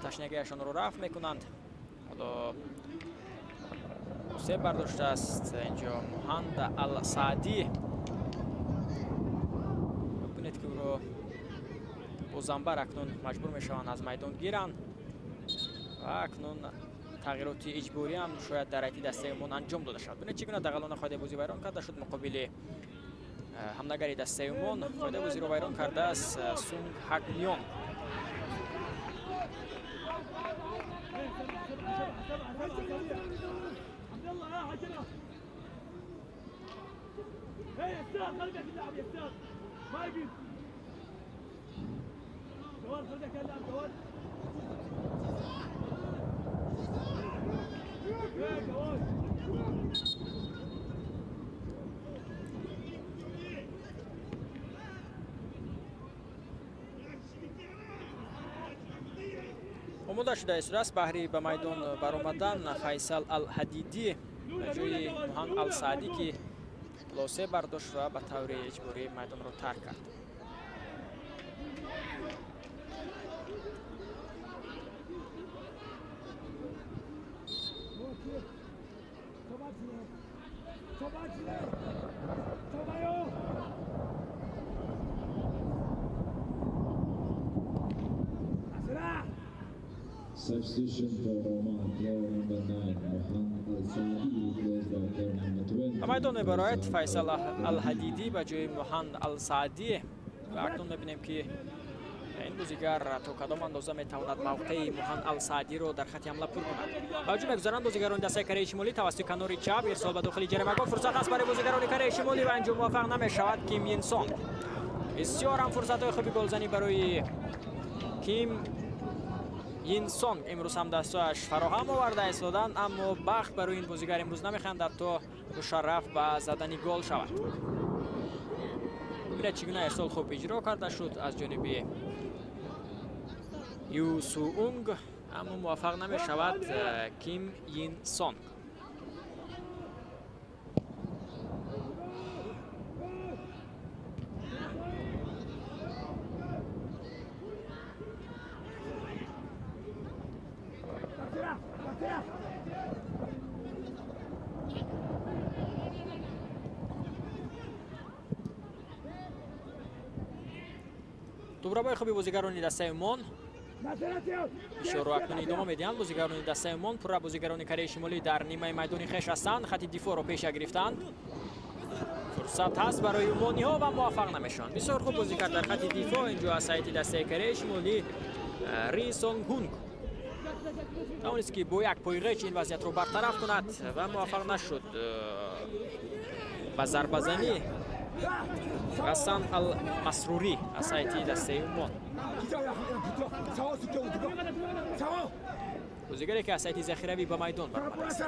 ташнагиашонро рафъ мекунанд. Ҳоло осеб бардоштааст инҷо Муҳанд Алсаъдӣ. Бубинед ки ӯро бо занбар акнун маҷбур мешаванд аз майдон гиранд ва акнун тағйироти иҷборӣ ҳам шояд дар ҳайати дастаи Умон анҷом дода шавад. Бубинед чӣ гуна дағалона қоидаи бозӣ вайрон карда шуд муқобили ҳамнагари дастаи Умон. Қоидаи бозиро вайрон кардааст Сунг Ҳак Миён. Омода шуда истодааст баҳри ба майдон баромадан Файсал Алҳадидӣ ба ҷои Муҳанд Алсаъдӣ, ки лосе бардошт ва ба таври иҷборӣ майдонро тарк кард. Substitution for Oman, player number 9, Mohamed Al-Saadi, replaced by player number 20. Ба майдон мебарояд Файсал Алҳадидӣ ба ҷои Муҳанд Алсаъдӣ ва акнун мебинем, ки ин бозигар то кадом андоза метавонад мавқеи Муҳанд Алсаъдиро дар хати ҳамла пур кунад. Ба ҳуҷум мегузаранд бозигарони дастаи Кореяи Шимолӣ тавассути канори чап. Ирсол ба дохили ҷаримагоҳ, фурсат аст барои бозигарони Кореяи Шимолӣ ва инҷо муваффақ намешавад Ким Йинсон. Бисёр ҳам фурсатҳои хуби голзанӣ барои Ким Йинсон имрӯз ҳам дастҳояш фароҳам оварда истоданд, аммо бахт барои ин бозигар имрӯз намехандад то мушарраф ба задани гол шавад. Бубинед чӣ гуна ирсол хуб иҷро карда шуд аз ҷониби Ю Суунг, аммо муваффақ намешавад Ким Йинсон. Дубрабои хуби бозигарони дастаи Умон ишоро акнун идома медиҳанд. Бозигарони дастаи Умон пурра бозигарони Кореяи Шимолӣ дар нимаи майдони хеш ҳастанд, хати дифоъро пеша гирифтанд. Фурсат ҳаст барои умониҳо ва муваффақ намешаванд. Бисёр хуб бозӣ кард дар хати дифоъ инҷо аз ҳайати дастаи Кореяи Шимолӣ Ри Сонг Ҳунг тавонист, ки бо як пойғеч ин вазъиятро бартараф кунад ва муваффақ нашуд ба зарбазанӣ Ғассан Алмасрурӣ аз ҳайати дастаи Умон. Бозигаре ки аз ҳайати захиравӣ ба майдон баромадааст.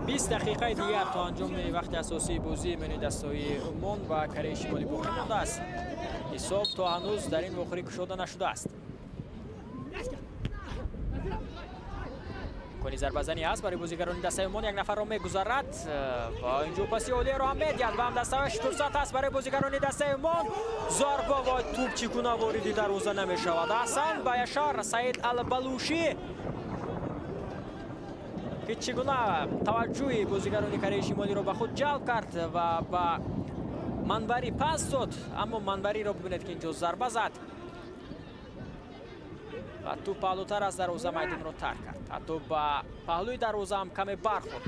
20 дақиқаи дигар то анҷоми вақти асосии бозии миёни дастаҳои Умон ва Кореяи Шимолӣ боқӣ мондааст. Ҳисоб то ҳанӯз дар ин вохӯрӣ кушода нашудааст. Имкони зарбазанӣ ҳаст барои бозигарони дастаи Умон. Як нафарро мегузарад ва инҷо паси олиеро ҳам медиҳад ва ҳам дастааш. Фурсат ҳаст барои бозигарони дастаи Умон. Зарба ва тӯб чӣ гуна вориди дарвоза намешавад. Аҳсан ба Яшар Саид Албалушӣ, ки чӣ гуна таваҷҷӯҳи бозигарони Кореяи Шимолиро ба худ ҷалб кард ва ба манбарӣ пас дод, аммо манбариро бибинед, ки инҷо зарба зад ва тӯб паҳлӯтар аз дарвоза майдонро тарк кард. Ҳатто ба паҳлӯи дарвоза ҳам каме бархӯрд.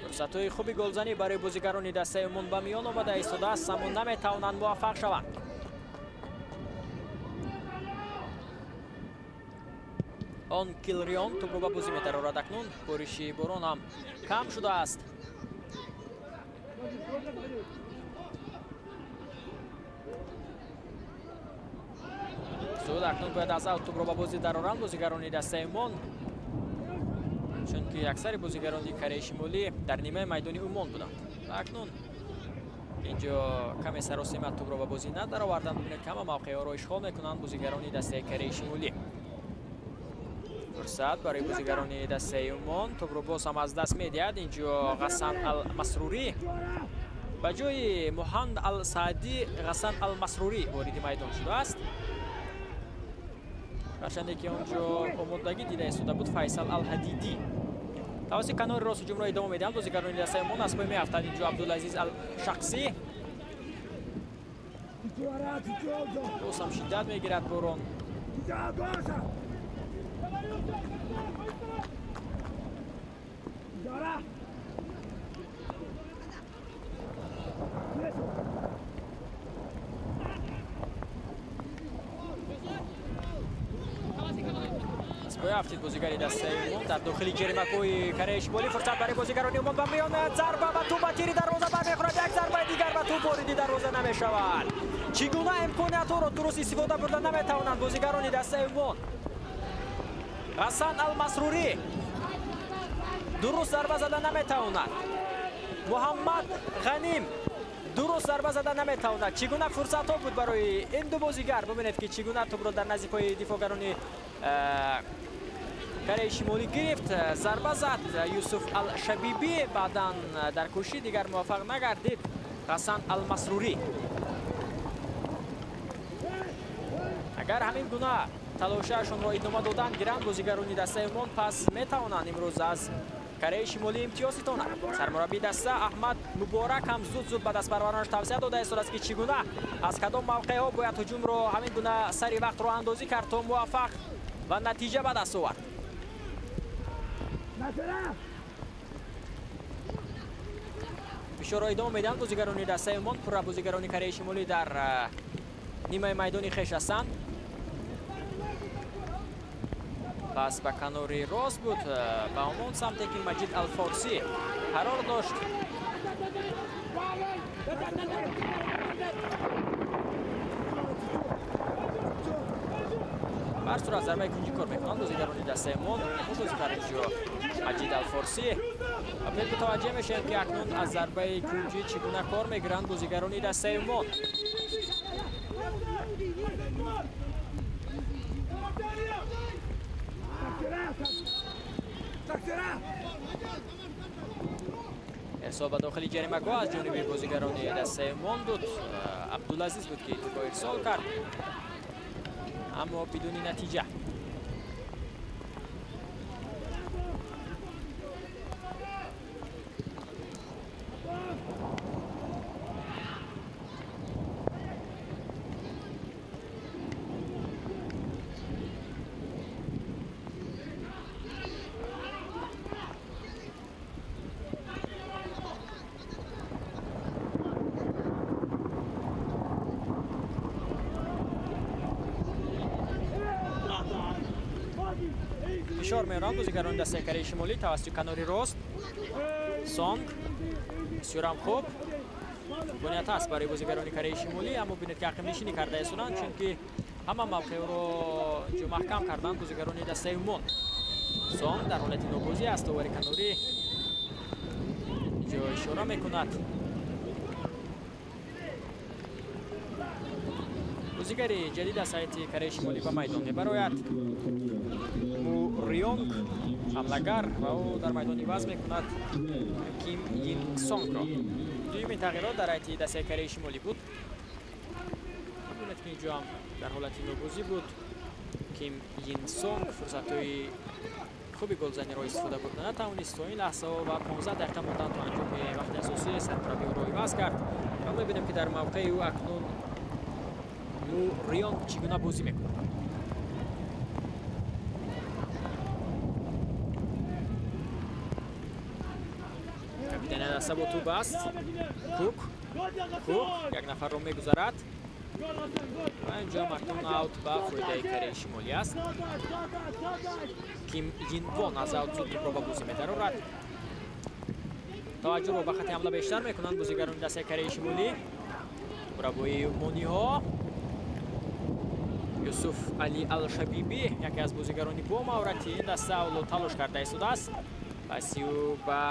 Фурсатҳои хуби голзанӣ барои бозигарони дастаи Умон ба миён омада истодааст, аммо наметавонанд муваффақ шаванд. Он Килрион тӯбро ба бозӣ медарорад. Акнун бориши борон ҳам кам шудааст. Зуд акнун бояд аз аут тӯбро ба бозӣ дароранд бозигарони дастаи Умон, чунки аксари бозигарони Кореяи Шимолӣ дар нимаи майдони Умон буданд. Акнун инҷо каме саросима тӯбро ба бозӣ надароварданд. Бубинед, кама мавқеъҳоро ишғол мекунанд бозигарони дастаи Кореяи Шимолӣ. Фурсат барои бозигарони дастаи Умон, тӯбро боз ҳам аз даст медиҳад. Инҷо Ғасан Алмасрурӣ ба ҷои Муҳанд Алсаадӣ Ғасан Алмасрурӣ вориди майдон шудааст. Ҳарчанде ки онҷо омодагӣ дида истода буд Файсал Алҳадидӣ. Тавассути канори рост ҳуҷумро идома медиҳанд бозигарони дастаи Умон. Аз пой меафтад инҷо Абдулазиз Алшақсӣ. Боз ҳам шиддат мегирад борон. Аз пой афтид бозигари дастаи Умон дар дохили ҷаримагоҳи Кореяи Шимолӣ. Фурсат барои бозигарони Умон ба миён, зарба ва тӯб ба тири дарвоза бармехӯрад. Як зарбаи дигар ва тӯб вориди дарвоза намешавад. Чӣ гуна имкониятҳоро дуруст истифода бурда наметавонанд бозигарони дастаи Умон. Ғасан Алмасрурӣ дуруст зарба зада наметавонад. Муҳаммад Ғаним дуруст зарба зада наметавонад. Чӣ гуна фурсатҳо буд барои ин ду бозигар. Бубинед ки чӣ гуна тӯбро дар назди пои дифоъгарони Кореяи Шимолӣ гирифт. Зарба зад Юсуф Алшабибӣ, баъдан дар кӯшиши дигар муваффақ нагардид Ғасан Алмасрурӣ. Агар ҳамин гуна талошаашонро идома додан гиранд бозигарони дастаи Умон, пас метавонанд имрӯз аз Кореяи Шимолӣ имтиёз ситонанд. Сармураббии даста Аҳмад Муборак ҳам зуд-зуд ба дастпарваронаш тавсия дода истодааст, ки чӣ гуна аз кадом мавқеъҳо бояд ҳуҷумро ҳамин гуна сари вақт роҳандозӣ кард то муваффақ ва натиҷа ба даст овард. Фишорро идома медиҳанд бозигарони дастаи Умон. Пурра бозигарони Кореяи Шимолӣ дар нимаи майдони хеш ҳастанд. Пас ба канори рост буд, ба ҳамон самте ки Маҷид Алфорсӣ қарор дошт. Бар сурат зарбаи кунҷӣ кор мекунанд бозигарони дастаи Умон. Хуб бозӣ кард инҷо Маҷид Алфорсӣ. Ва мутаваҷҷеҳ мешавем, ки акнун аз зарбаи кунҷӣ чӣ гуна кор мегиранд бозигарони дастаи Умон. Ирсол ба дохили ҷаримагоҳ аз ҷониби бозигарони дастаи Умон буд. Абдулазиз буд ки тӯбро ирсол кард, аммо бидуни натиҷа. Фишор меоранд бозигарони дастаи Кореяи Шимолӣ тавассути канори рост. Сонг бисёрам хуб имконият аст барои бозигарони Кореяи Шимолӣ, аммо бинед ки ақибнишинӣ карда истоданд, чунки ҳама мавқеъро инҷо маҳкам карданд бозигарони дастаи Умон. Сонг дар ҳолати нобозӣ аст, довари канорӣ инҷо ишора мекунад. Бозигари ҷадид аз ҳайати Кореяи Шимолӣ ба майдон мебарояд. Му Рионг ҳамлагар ва ӯ дар майдон иваз мекунад Ким Йин Сонгро. Дуюмин тағйирот дар ҳайати дастаи Кореяи Шимолӣ буд. Бубинед ки инҷо ҳам дар ҳолати нобозӣ буд Ким Йин Сонг. Фурсатҳои хуби голзаниро истифода бурда натавонист то ин лаҳзаҳо ва 15 дақиқа мондан то анҷоми вақти асосӣ сармураббӣ ӯро иваз кард ва мебинем ки дар мавқеи ӯ акнун Му Рионг чӣ гуна бозӣ мекунад. Капитани даста бо тӯб аст. Кук. Кук як нафарро мегузарад. Ва инҷо акнун аут ба фоидаи Кореяи Шимолӣ аст. Ким Йинвон аз аут зуд тӯпро ба бозӣ медарорад. Таваҷҷӯҳро ба хати ҳамла бештар мекунанд бозигарони дастаи Кореяи Шимолӣ. Бурабои умониҳо. Юсуф Али Алшабибӣ яке аз бозигарони бо маҳорати ин даста ҳоло талош карда истодааст. Паси ӯ ба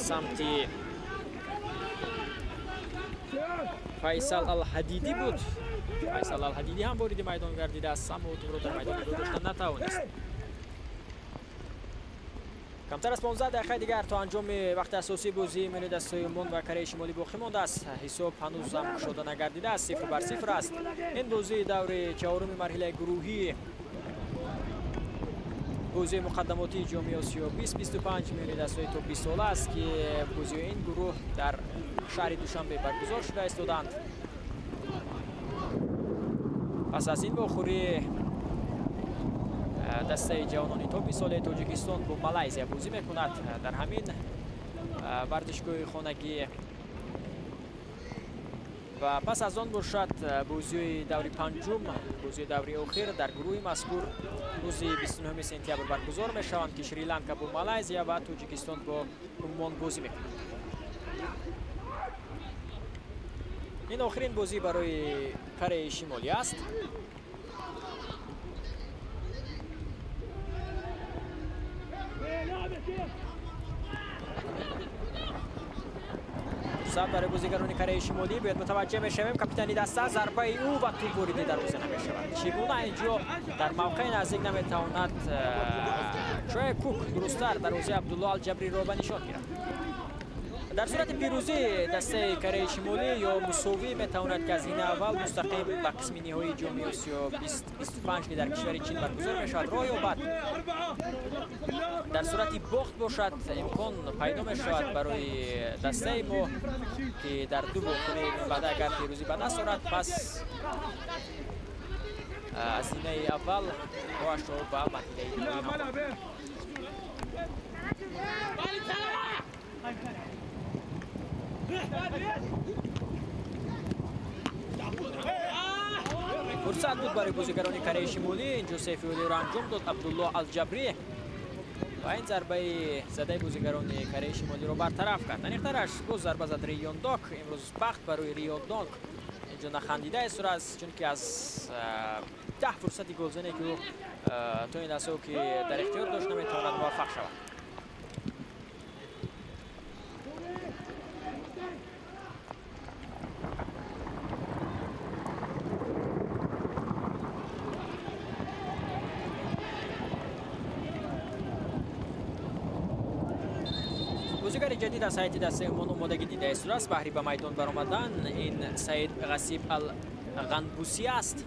самти Файсал Алҳадидӣ буд. Файсал Алҳадидӣ ҳам вориди майдон гардидааст, аммо ӯ тӯпро дар майдон нигоҳ дошта натавонист. Камтар аз 15 дақиқаи дигар то анҷоми вақти асосии бозии миёни дастаҳои Умон ва Кореяи Шимолӣ боқӣ мондааст. Ҳисоб ҳанӯз ҳам кушода нагардидааст, 0-0 аст. Ин бозии даври чаҳоруми марҳилаи гурӯҳӣ, бозии муқаддамотии Ҷоми Осиё 2025 миёни дастаҳои то 20 сола аст, ки бозиҳои ин гурӯҳ дар шаҳри Душанбе баргузор шуда истоданд. Пас аз ин вохӯрӣ дастаи ҷавонони то 20 солаи Тоҷикистон бо Малайзия бозӣ мекунад дар ҳамин варзишгоҳи хонагӣ. Ва пас аз он бошад бозиҳои даври панҷум, бозиҳои даври охир дар гурӯҳи мазкур рӯзи 29 сентябр баргузор мешаванд, ки Шри-Ланка бо Малайзия ва Тоҷикистон бо Умон бозӣ мекунад. Ин охирин бозӣ барои Кореяи Шимолӣ аст. Фурсат барои бозигарони Кореяи Шимолӣ. Бояд мутаваҷҷеҳ мешавем, капитани даста зарбаи ӯ ва тӯп вориди дарвоза намешавад. Чӣ гуна инҷо дар мавқеи наздик наметавонад Чоe Кук дурусттар дарвозаи Абдулло Алҷабриро ба нишон гирад. Дар сурати пирӯзӣ дастаи Кореяи Шимолӣ ё мусовӣ метавонад ки аз ин аввал мустақим ба қисми ниҳоии Ҷоми Осиё 2025 ки дар кишвари Чин баргузор мешавад роҳ ёбад. Дар сурати бохт бошад имкон пайдо мешавад барои дастаи мо ки дар ду вохӯрии баъд агар пирӯзӣ ба даст орад, пас аз зинаи аввал роҳашро ба марҳилаи ниҳоӣ ҳам. Фурсат буд барои бозигарони Кореяи Шимолӣ. Инҷо се феълиро анҷом дод Абдулло Алҷабрӣ ва ин зарбаи задаи бозигарони Кореяи Шимолиро бартараф кард. Аниқтараш боз зарба зад Ри Ёндок. Имрӯз бахт барои Ри Ёндок инҷо нахандида истодааст, чунки аз 10 фурсати голзане ки ӯ то ин лаҳзао ки дар ихтиёр дошт наметавонад муваффақ шавад. Бозигари ҷадид аз ҳайати дастаи Умон омодагӣ дида истодааст баҳри ба майдон баромадан. Ин Саид Ғасиб Алғанбусӣ аст,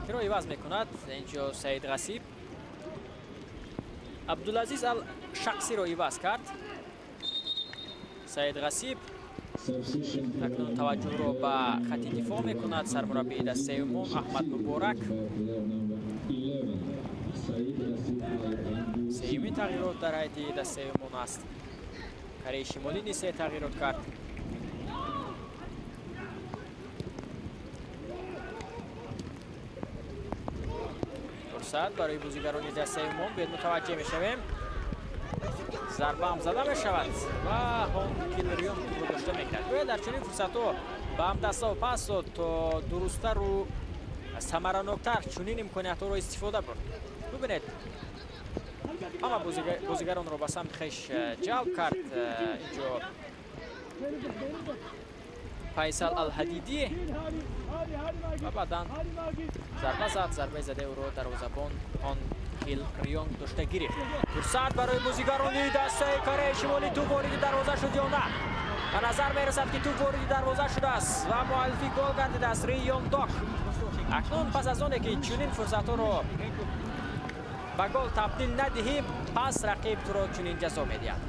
киро иваз мекунад инҷо Саид Ғасиб. Абдулазиз Алшақсиро иваз кард Саид Ғасиб. Акнун таваҷҷӯҳро ба хати дифоъ мекунад сармураббии дастаи Умон Аҳмад Муборак. Сеюмин тағйирот дар ҳайати дастаи Умон аст. Кореяи Шимолӣ низ се тағйирот кард. Фурсат барои бозигарони дастаи Умон. Бояд мутаваҷҷеҳ мешавем. Зарба ҳам зада мешавад ва Хон Кил Рён тӯпро дошта мегирад. Бояд дар чунин фурсатҳо ба ҳамдастаҳо пас дод то дурусттару самараноктар чунин имкониятҳоро истифода бурд. Бубинед, ҳама бозигаронро ба самти хеш ҷалб кард. Инҷо Файсал Алҳадидӣ ва баъдан зарба зад. Зарбаи задаи ӯро дарвозабон Хон Кил Рёнг дошта гирифт. Фурсат барои бозигарони дастаи Кореяи Шимолӣ. Тӯп вориди дарвоза шуд ё на? Ба назар мерасад ки тӯп вориди дарвоза шудааст ва муаллифи гол гардидааст Ри Ёндок. Акнун пас аз оне ки чунин фурсатҳоро ба гол табдил надиҳӣ, пас рақиб туро чунин ҷазо медиҳад.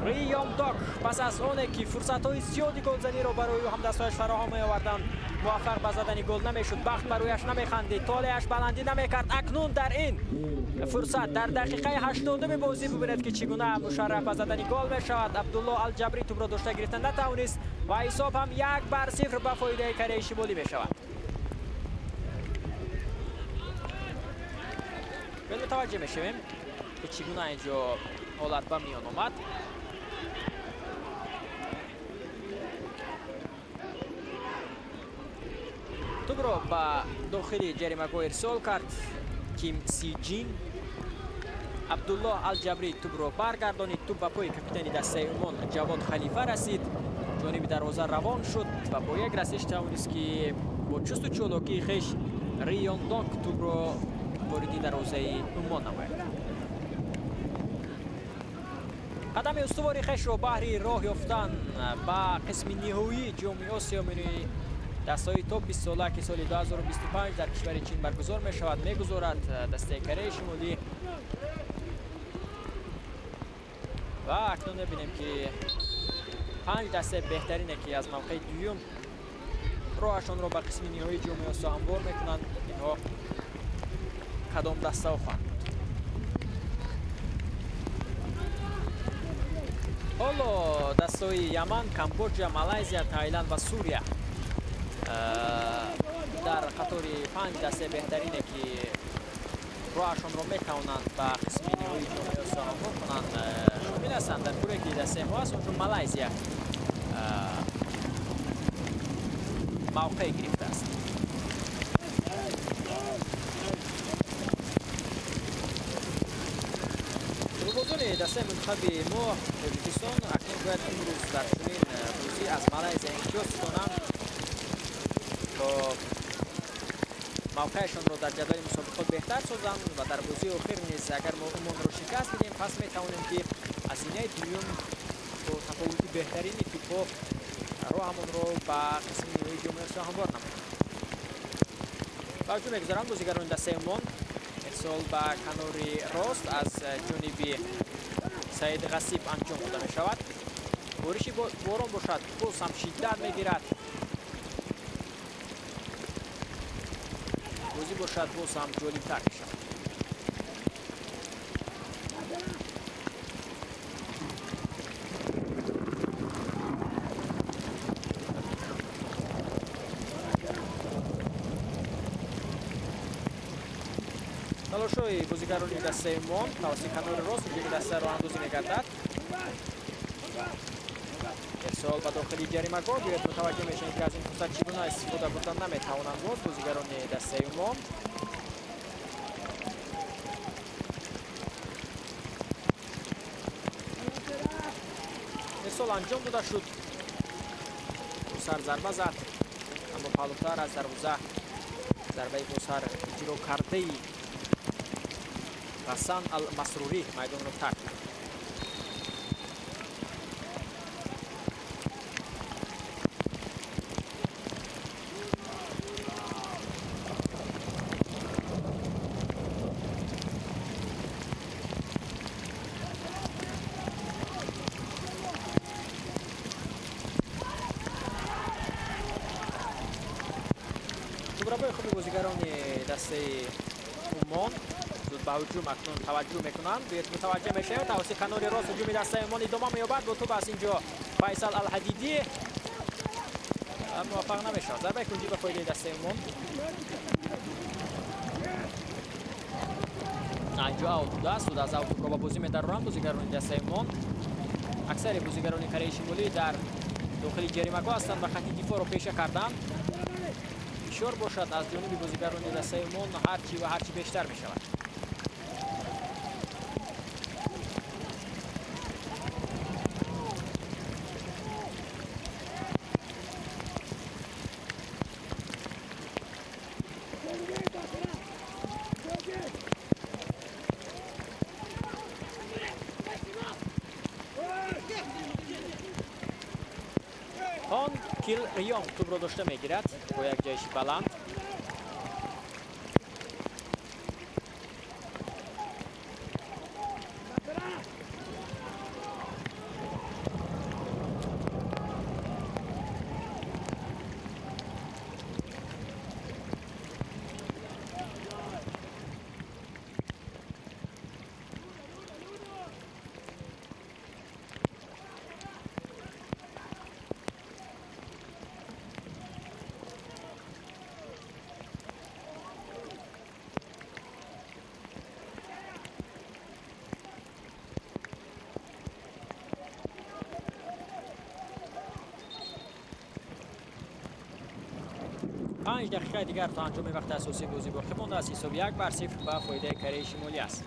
Ри Ёндок пас аз оне ки фурсатҳои зиёди голзаниро барои ӯ ҳамдастҳояш фароҳам меоварданд, муваффақ ба задани гол намешуд, бахт ба рӯяш намехандид, толеаш баландӣ намекард. Акнун дар ин фурсат дар дақиқаи 80-уми бозӣ бубинед ки чӣ гуна мушарраф ба задани гол мешавад. Абдулло Алҷабрӣ тӯбро дошта гирифта натавонист ва ҳисоб ҳам 1-0 ба фоидаи Кореяи Шимолӣ мешавад. Мутаваҷҷеҳ мешавем ки чӣ гуна инҷо ҳолат ба миён омад. Тӯбро ба дохили ҷаримагоҳ ирсол кард Ким Сиҷин. Абдулло Алҷабрӣ тӯбро баргардонид. Тӯб ба пои капитани дастаи Умон Ҷавод Халифа расид. Ҷониби дарвоза равон шуд ва бо як расиш тавонист ки бо чусту чолокии хеш Ри Йондонг тӯбро вориди дарвозаи Умон намояд. Қадами устувори хешро баҳри роҳ ёфтан ба қисми ниҳоии ҷоми Осиё миёни дастаҳои то 20 сола ки соли 2025 дар кишвари Чин баргузор мешавад мегузорад дастаи Кореяи Шимолӣ. Ва акнун мебинем ки 5 дастаи беҳтарине ки аз мавқеи дуюм роҳашонро ба қисми ниҳоии ҷоми Осиё ҳамвор мекунанд, инҳо кадом дастаҳо хоҳанд буд. Ҳоло дастаҳои Яман, Камбоҷа, Малайзия, Таиланд ва Сурия дар қатори 5 дастаи беҳтарине ки роҳашонро метавонанд ба қисми ниҳоии ҷоми Осиё ҳамвор кунанд шомил ҳастанд. Дар гурӯҳе ки дастаи мо аст, онҷо Малайзия мавқеъ гирифтааст. Футболбозони дастаи мунтахаби мо Тоҷикистон акнун бояд имрӯз дар чунин бозӣ аз Малайзия имтиёз кунанд то мавқеашонро дар ҷадвали мусобиқот беҳтар созанд ва дар бозии охир низ агар мо Умонро шикаст бидем, пас метавонем ки аз зинаи дуюм бо тафовути беҳтарини тӯбҳо роҳамонро ба қисми ниҳоии ҷоми Осиё ҳамвор намоем. Ба ҳуҷум мегузаранд бозигарони дастаи Умон. Ирсол ба канори рост аз ҷониби Саид Ғасиб анҷом дода мешавад. Бориши борон бошад боз ҳам шиддат мегирад. Бозӣ бошад боз ҳам ҷолибтар мешавад. Талошҳои бозигарони дастаи Умон тавассути канори рост ҳуҷуми дастаро андозӣ мегардад. Ирсол ба дохили ҷаримагоҳ. Биёед мутаваҷҷеҳ мешавем ки аз ин фурсат чӣ гуна истифода бурдан наметавонанд боз бозигарони дастаи Умон. Ирсол анҷом дода шуд. Сар зарба зад, аммо паҳлӯтар аз дарвоза зарбаи босар иҷро кардаи Ғасан Алмасрурӣ майдонро тарк кард. Тӯбрабои хуби бозигарони дастаи Умон зуд ба ҳуҷум акнун таваҷҷӯҳ мекунанд. Биёед мутаваҷҷеҳ мешавем. Тавассути канори рост ҳуҷуми дастаи Умон идома меёбад. Бо тӯб аз инҷо Файсал Алҳадидӣ муваффақ намешавад. Зарбаи кунҷӣ ба фоидаи дастаи Умон. Инҷо аут будааст. Зуд аз аут тӯбро ба бозӣ медароранд бозигарони дастаи Умон. Аксари бозигарони Кореяи Шимолӣ дар дохили ҷаримагоҳ ҳастанд ва хати дифоъро пеша карданд. Фишор бошад аз ҷониби бозигарони дастаи Умон ҳарчи ва ҳарчи бештар мешавад. Хон Кил Риёнг тӯбро дошта мегирад бо як ҷайши баланд. 5 дақиқаи дигар то анҷоми вақти асосии бозӣ боқӣ мондааст. Ҳисоб 1-0 ба фоидаи Кореяи Шимолӣ аст.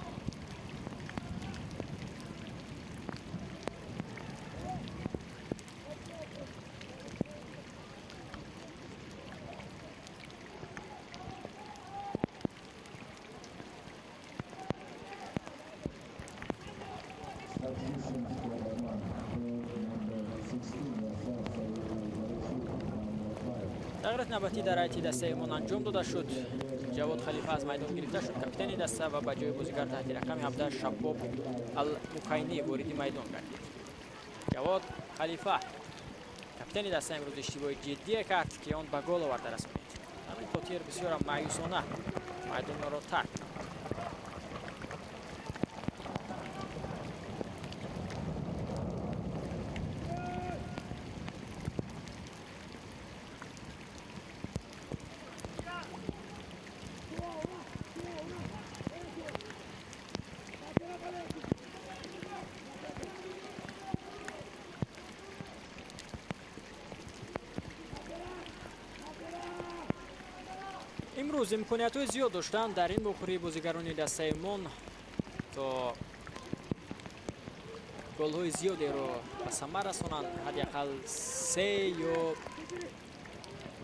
تغییرات نوبتی در هیئت دسته ایمان انجام داده شد. جواد خلیفه از میدان گرفته شد، کاپیتان دسته، و به جای بازیگر تحت رقم 17 شباب المکینی وارد میدان گردید. جواد خلیفه کاپیتان دسته امروز اشتباه جدی کرد که آن به گل آورده رسانید. همین خاطر بسیار مایوسانه میدان را ترک نمود. امروز имкониятҳои зиёд доштанд дар ин бухӯрии бозигарони дастаи Умон то голҳои зиёдеро ба самар расонанд. Ҳадди ақал 3 ё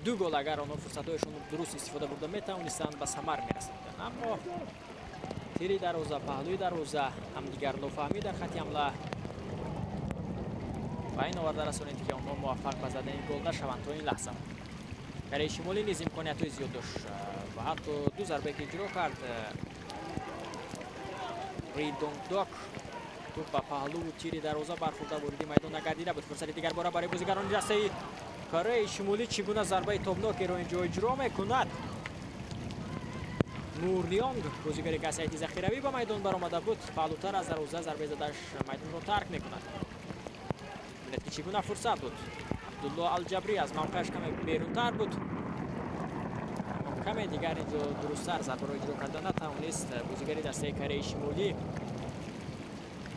2 гол агар онҳо фурсатҳояшонро дуруст истифода бурда метавонистанд ба самар мерасониданд. Аммо тири дарвоза, паҳлӯи дарвоза, ҳамдигар нофаҳмӣ дар хати ҳамла ба ин оварда расонид ки онҳо муваффақ ба задани гол нашаванд то ин лаҳза. Кореяи Шимолӣ низ имкониятҳои зиёд дошт ва ҳатто 2 зарбае ки иҷро кард, Ри Донгдок туп ба паҳлӯву тири дарвоза бархӯрда вориди майдон нагардида буд. Фурсати дигар бора барои бозигарони дастаи Кореяи Шимолӣ. Чӣ гуна зарбаи тобнокеро инҷо иҷро мекунад Мурлионг, бозигаре ки аз ҳайати захиравӣ ба майдон баромада буд, паҳлӯтар аз дарвоза зарбаи задааш майдонро тарк мекунад. Бинед ки чӣ гуна фурсат буд. Абдулло Алҷабрӣ аз мавқеаш каме берунтар буд, аммо каме дигар инҷо дурусттар зарбаро иҷро карда натавонист бозигари дастаи Кореяи Шимолӣ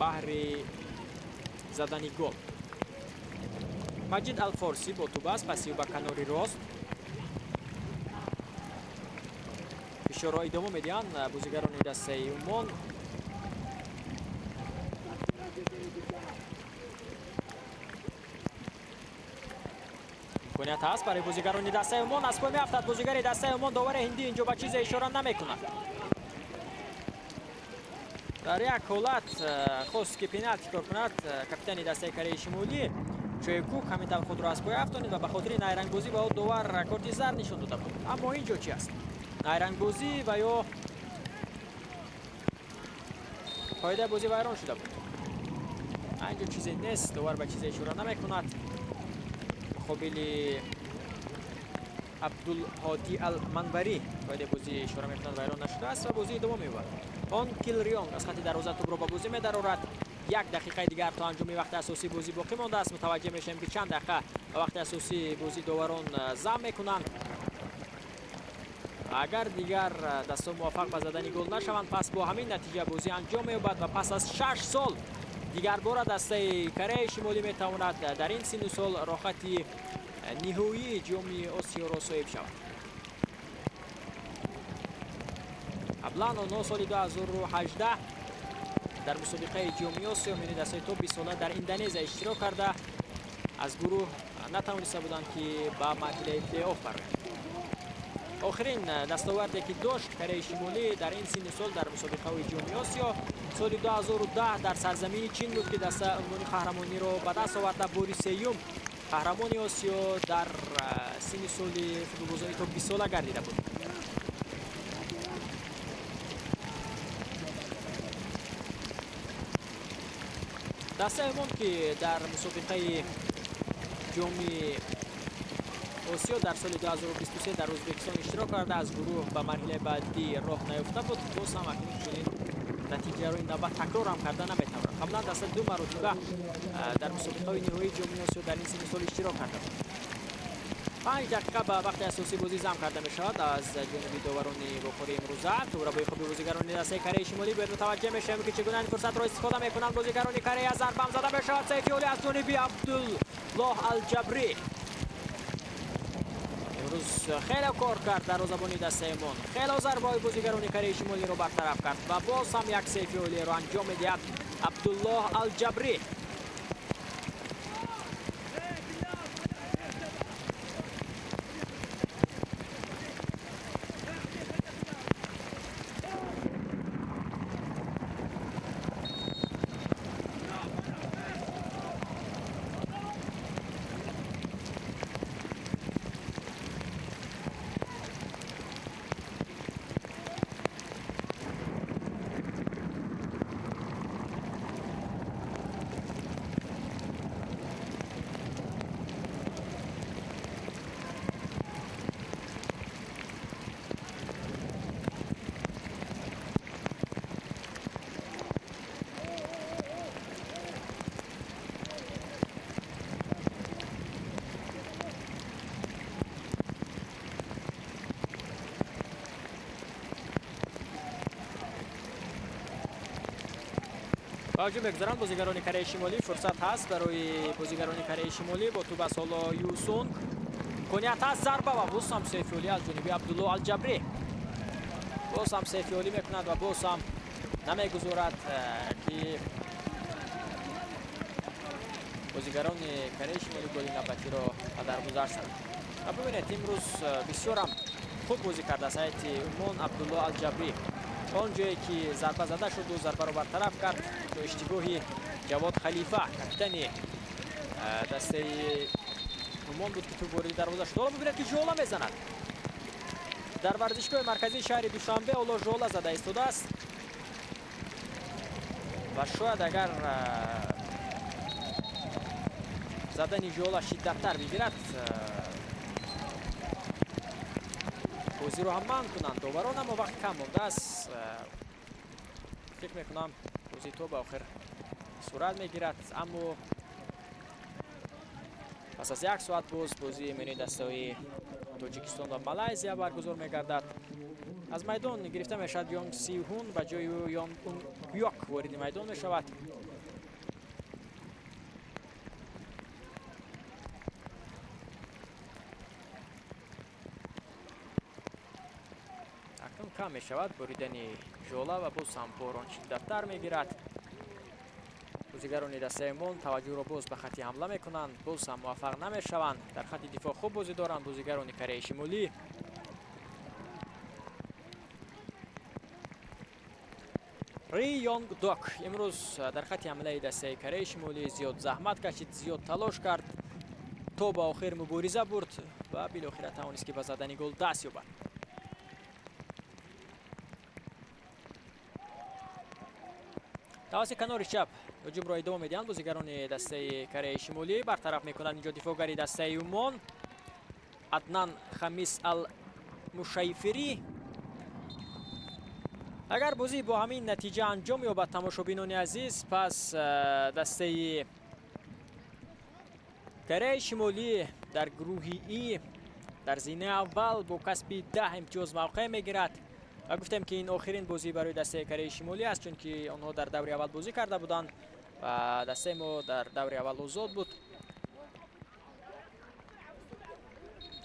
баҳри задани гол. Маҷид Алфорсӣ бо туба аст, паси ба канори рост. Фишорро идома медиҳанд бозигарони дастаи Умон. Имконият ҳаст барои бозигарони дастаи Умон. Аз пой меафтад бозигари дастаи Умон. Довари ҳиндӣ инҷо ба чизе ишора намекунад. Дар як ҳолат хост ки пеналти кор кунад капитани дастаи Кореяи Шимолӣ Чойкук, ҳамин тавр худро аз пой афтонид ва ба хотири найрангбозӣ ба ӯ довар корти зард нишон дода буд. Аммо инҷо чи аст? Найрангбозӣ ва ё қоидаи бозӣ вайрон шуда буд. Инҷо чизе нест, довар ба чизе ишора намекунад. Муқобили Абдулҳодӣ Алманбарӣ қоидаи бозӣ ишора мекунад, вайрон нашудааст ва бозӣ идома меёбад. Он Килрион аз хати дарвоза тӯбро ба бозӣ медарорад. 1 дақиқаи дигар то анҷоми вақти асосии бозӣ боқӣ мондааст. Мутаваҷҷеҳ мешавем ки чанд дақиқа ба вақти асосии бозӣ доварон зам мекунанд. Агар дигар дастҳо муваффақ ба задани гол нашаванд, пас бо ҳамин натиҷа бозӣ анҷом меёбад ва пас аз 6 сол дигарбора дастаи Кореяи Шимолӣ метавонад дар ин синну сол роҳхати ниҳоии ҷоми Осиёро соҳиб шавад. Қаблан онҳо соли 2018 дар мусобиқаи ҷоми Осиё миёни дастаи то 20 сола дар Индонезия иштирок карда аз гурӯҳ натавониста буданд ки ба марҳилаи плей-офф бароянд. Охирин дастоварде ки дошт Кореяи Шимолӣ дар ин синну сол дар мусобиқаҳои ҷоми Осиё соли 2010 дар сарзамини Чин буд ки даста унвони қаҳрамониро ба даст оварда бори сеюм қаҳрамони Осиё дар синни соли футболбозони то 20 сола гардида буд. Дастаи Умон ки дар мусобиқаи ҷоми Осиё дар соли 2023 дар Ӯзбекистон иштирок карда аз гурӯҳ ба марҳилаи баъдӣ роҳ наёфта буд, боз ҳам акнун чунин натиҷаро ин навбат такрор ҳам карда наметавонад. Қаблан даста 2 маротиба дар мусобиқаҳои ниҳоии ҷоми Осиё дар ин синни сол иштирок карда буд. 5 дақиқа ба вақти асосии бозӣ зам карда мешавад аз ҷониби доварони бохӯри имрӯза. Тӯбрабои хуби бозигарони дастаи Кореяи Шимолӣ. Бояд мутаваҷҷеҳ мешавем ки чӣ гуна ин фурсатро истифода мекунанд бозигарони Корея. Зарбам зада мешавад сайфи олӣ аз ҷониби Абдуллоҳ Алҷабрӣ. Имрӯз хеле кор кард дарвозабони дастаи Умон. Хеле зарбаҳои бозигарони Кореяи Шимолиро бартараф кард ва боз ҳам як сейфи олиро анҷом медиҳад Абдуллоҳ Алҷабрӣ. Ба ҳуҷум мегузаранд бозигарони Кореяи Шимолӣ. Фурсат ҳаст барои бозигарони Кореяи Шимолӣ бо тӯб аз ҳоло Юсунг. Имконият ҳаст, зарба ва боз ҳам сейфи олӣ аз ҷониби Абдуллоҳ Алҷабрӣ. Боз ҳам сейфи олӣ мекунад ва боз ҳам намегузорад ки бозигарони Кореяи Шимолӣ голи навбатиро ба даргузар шаванд. Ва бибинед, имрӯз бисёрам хуб бозӣ кардааст ҳайати Умон Абдуллоҳ Алҷабрӣ. Он ҷое ки зарба зада шуд, ӯ зарбаро бартараф кард. То иштибоҳи Ҷавод Халифа, капитани дастаи Умон буд ки тӯб вориди дарвоза шуд. Ҳоло бибинед ки жола мезанад. Дар варзишгоҳи марказии шаҳри Душанбе ҳоло жола зада истодааст ва шояд агар задани жола шиддаттар бигирад, бозиро ҳам манъ кунанд доварон, аммо вақт кам мондааст. Фикр мекунам бозӣ то ба охир сурат мегирад, аммо пас аз як соат боз бозии миёни дастаҳои Тоҷикистон ва Малайзия баргузор мегардад. Аз майдон гирифта мешавад Йонг Сиҳун, ба ҷои ӯ Йонг Ун Ҳёк вориди майдон мешавад. Акнун кам мешавад буридани жола ва боз ҳам борон шиддаттар мегирад. Бозигарони дастаи Умон таваҷҷӯҳро боз ба хати ҳамла мекунанд, боз ҳам муваффақ намешаванд. Дар хати дифоъ хуб бозӣ доранд бозигарони Кореяи Шимолӣ. Ри Йонг Док имрӯз дар хати ҳамлаи дастаи Кореяи Шимолӣ зиёд заҳмат кашид, зиёд талош кард, то ба охир мубориза бурд ва билохира тавонист ки ба задани гол даст ёбад. Тавассути канори чап ҳуҷумро идома медиҳанд бозигарони дастаи Кореяи Шимолӣ. Бартараф мекунанд инҷо дифоъгари дастаи Умон Аднан Хамис Ал-Мушайфирӣ. Агар бозӣ бо ҳамин натиҷа анҷом ёбад, тамошобинони азиз, пас дастаи Кореяи Шимолӣ дар гурӯҳи И дар зинаи аввал бо касби 10 имтиёз мавқеъ мегирад. Ва гуфтем ки ин охирин бозӣ барои дастаи Кореяи Шимолӣ аст, чунки онҳо дар даври аввал бозӣ карда буданд ва дастаи мо дар даври аввал озод буд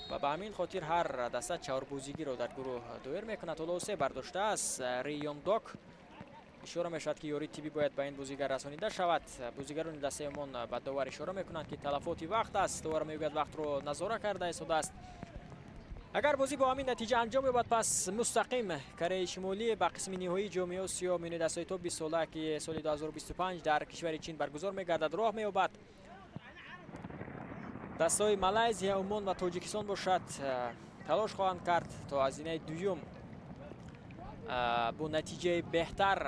ва ба ҳамин хотир ҳар даста чаҳорбозигиро дар гурӯҳ доир мекунад. Ҳоло се бардоштааст Ри Йонгдок. Ишора мешавад ки ёрии тиббӣ бояд ба ин бозигар расонида шавад. Бозигарони дастаи Умон ба довар ишора мекунанд ки талафоти вақт аст. Довар мегӯяд вақтро назора карда истодааст. Агар бозӣ бо ҳамин натиҷа анҷом ёбад, пас мустақим Кореяи Шимолӣ ба қисми ниҳоии ҷоми Осиё миёни дастаҳои то 20 сола ки соли 2025 дар кишвари Чин баргузор мегардад роҳ меёбад. Дастаҳои Малайзия, Умон ва Тоҷикистон бошад талош хоҳанд кард то аз зинаи дуюм бо натиҷаи беҳтар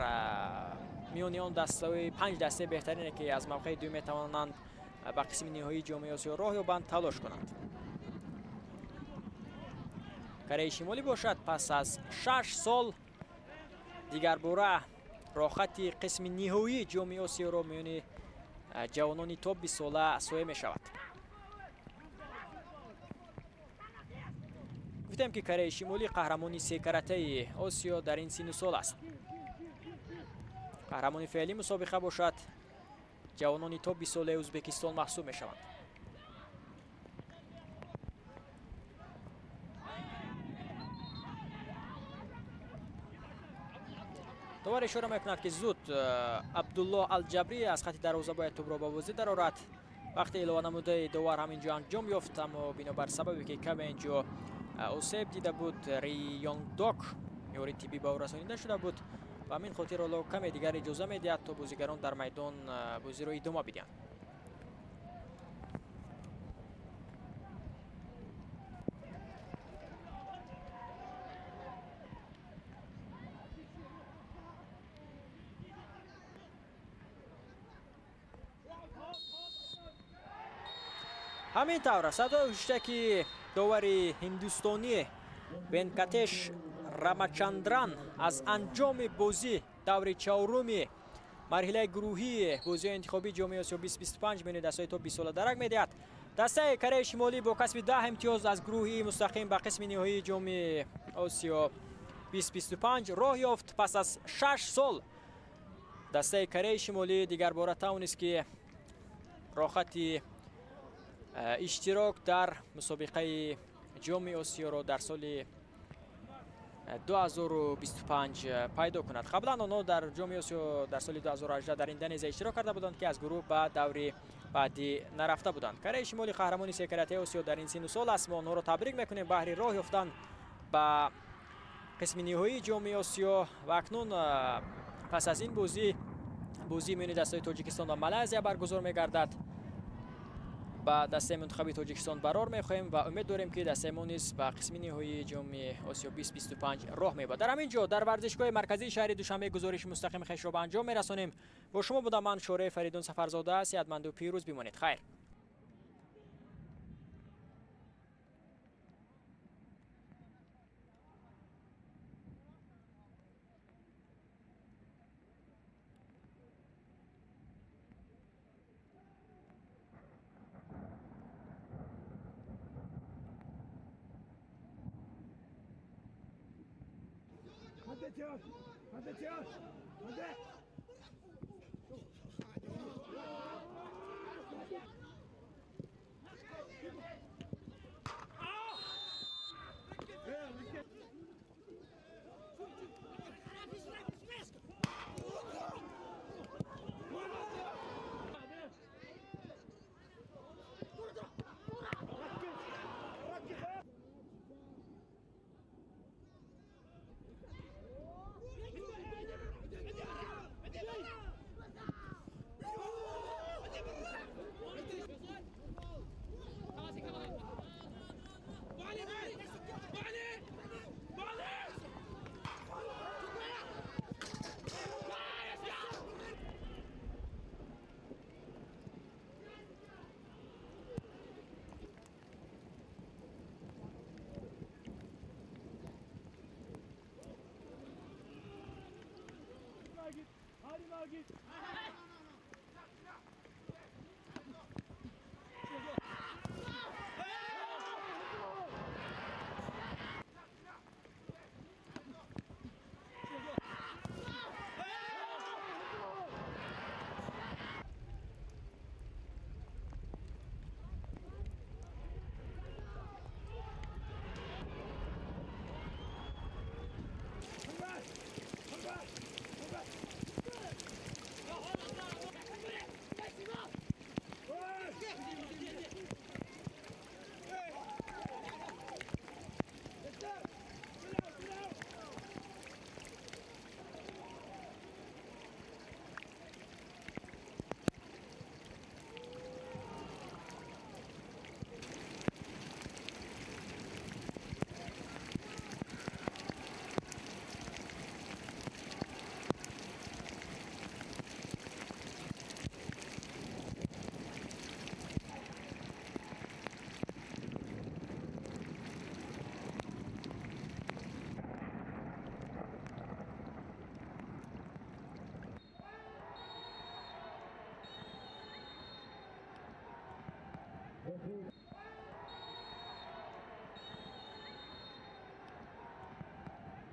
миёни он дастаҳои панҷ дастаи беҳтарине ки аз мавқеи дуюм метавонанд ба қисми ниҳоии ҷоми Осиё роҳ ёбанд талош кунанд. Кореяи Шимолӣ бошад пас аз 6 сол дигарбора роҳхати қисми ниҳоии ҷоми Осиёро миёни ҷавонони то 20 сола соя мешавад. Гуфтем ки Кореяи Шимолӣ қаҳрамони секаратаи Осиё дар ин сину сол аст. Қаҳрамони феълии мусобиқа бошад ҷавонони то 20 солаи Ӯзбекистон маҳсуб мешаванд. Довар ишора мекунад, ки зуд Абдулло Алҷабрӣ аз хати дарвоза бояд тӯбро ба бозӣ дарорад. Вақти илова намудаи довар ҳам инҷо анҷом ёфт, аммо бинобар сабабе ки каме инҷо осеб дида буд, Ри Йонгдок ёри тиббӣ ба ӯ расонида шуда буд. Ба ҳамин хотир ҳоло каме дигар иҷоза медиҳад, то бозигарон дар майдон бозиро идома бидиҳанд. Ҳамин тавр садои ҳуштаки довари ҳиндустонӣ Венкатеш Рамачандран аз анҷоми бозӣ даври чаҳоруми марҳилаи гурӯҳии бозиҳои интихобии ҷоми Осиё 2025 миёни дастаҳои то 20 сола дарак медиҳад. Дастаи Кореяи Шимолӣ бо касби 10 имтиёз аз гурӯҳи мустақим ба қисми ниҳоии ҷоми Осиё 2025 роҳ ёфт. Пас аз 6 сол дастаи Кореяи Шимолӣ дигарбора тавонист, ки роҳати иштирок дар мусобиқаи ҷоми Осиёро дар соли 2025 пайдо кунад. Қаблан онҳо дар ҷоми Осиё дар соли 2018 дар Индонезия иштирок карда буданд, ки аз гурӯҳ ба даври баъдӣ нарафта буданд. Кореяи Шимолӣ қаҳрамони секаратаи Осиё дар ин синну сол аст. Мо онҳоро табрик мекунем баҳри роҳ ёфтан ба қисми ниҳоии ҷоми Осиё. Ва акнун пас аз ин бозӣ, бозии миёни дастаҳои Тоҷикистон ва Малайзия баргузор мегардад. Ба дастаи мунтахаби Тоҷикистон барор мехоҳем ва умед дорем, ки дастаи мо низ ба қисми ниҳоии ҷоми Осиё 2025 роҳ меёбад. Дар ҳамин ҷо дар варзишгоҳи марказии шаҳри Душанбе гузориши мустақими хешро ба анҷом мерасонем. Бо шумо будам ман, Шораи Фаридун Сафарзода. Сеҳатманду пирӯз бимонед. Хайр.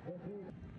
Thank you.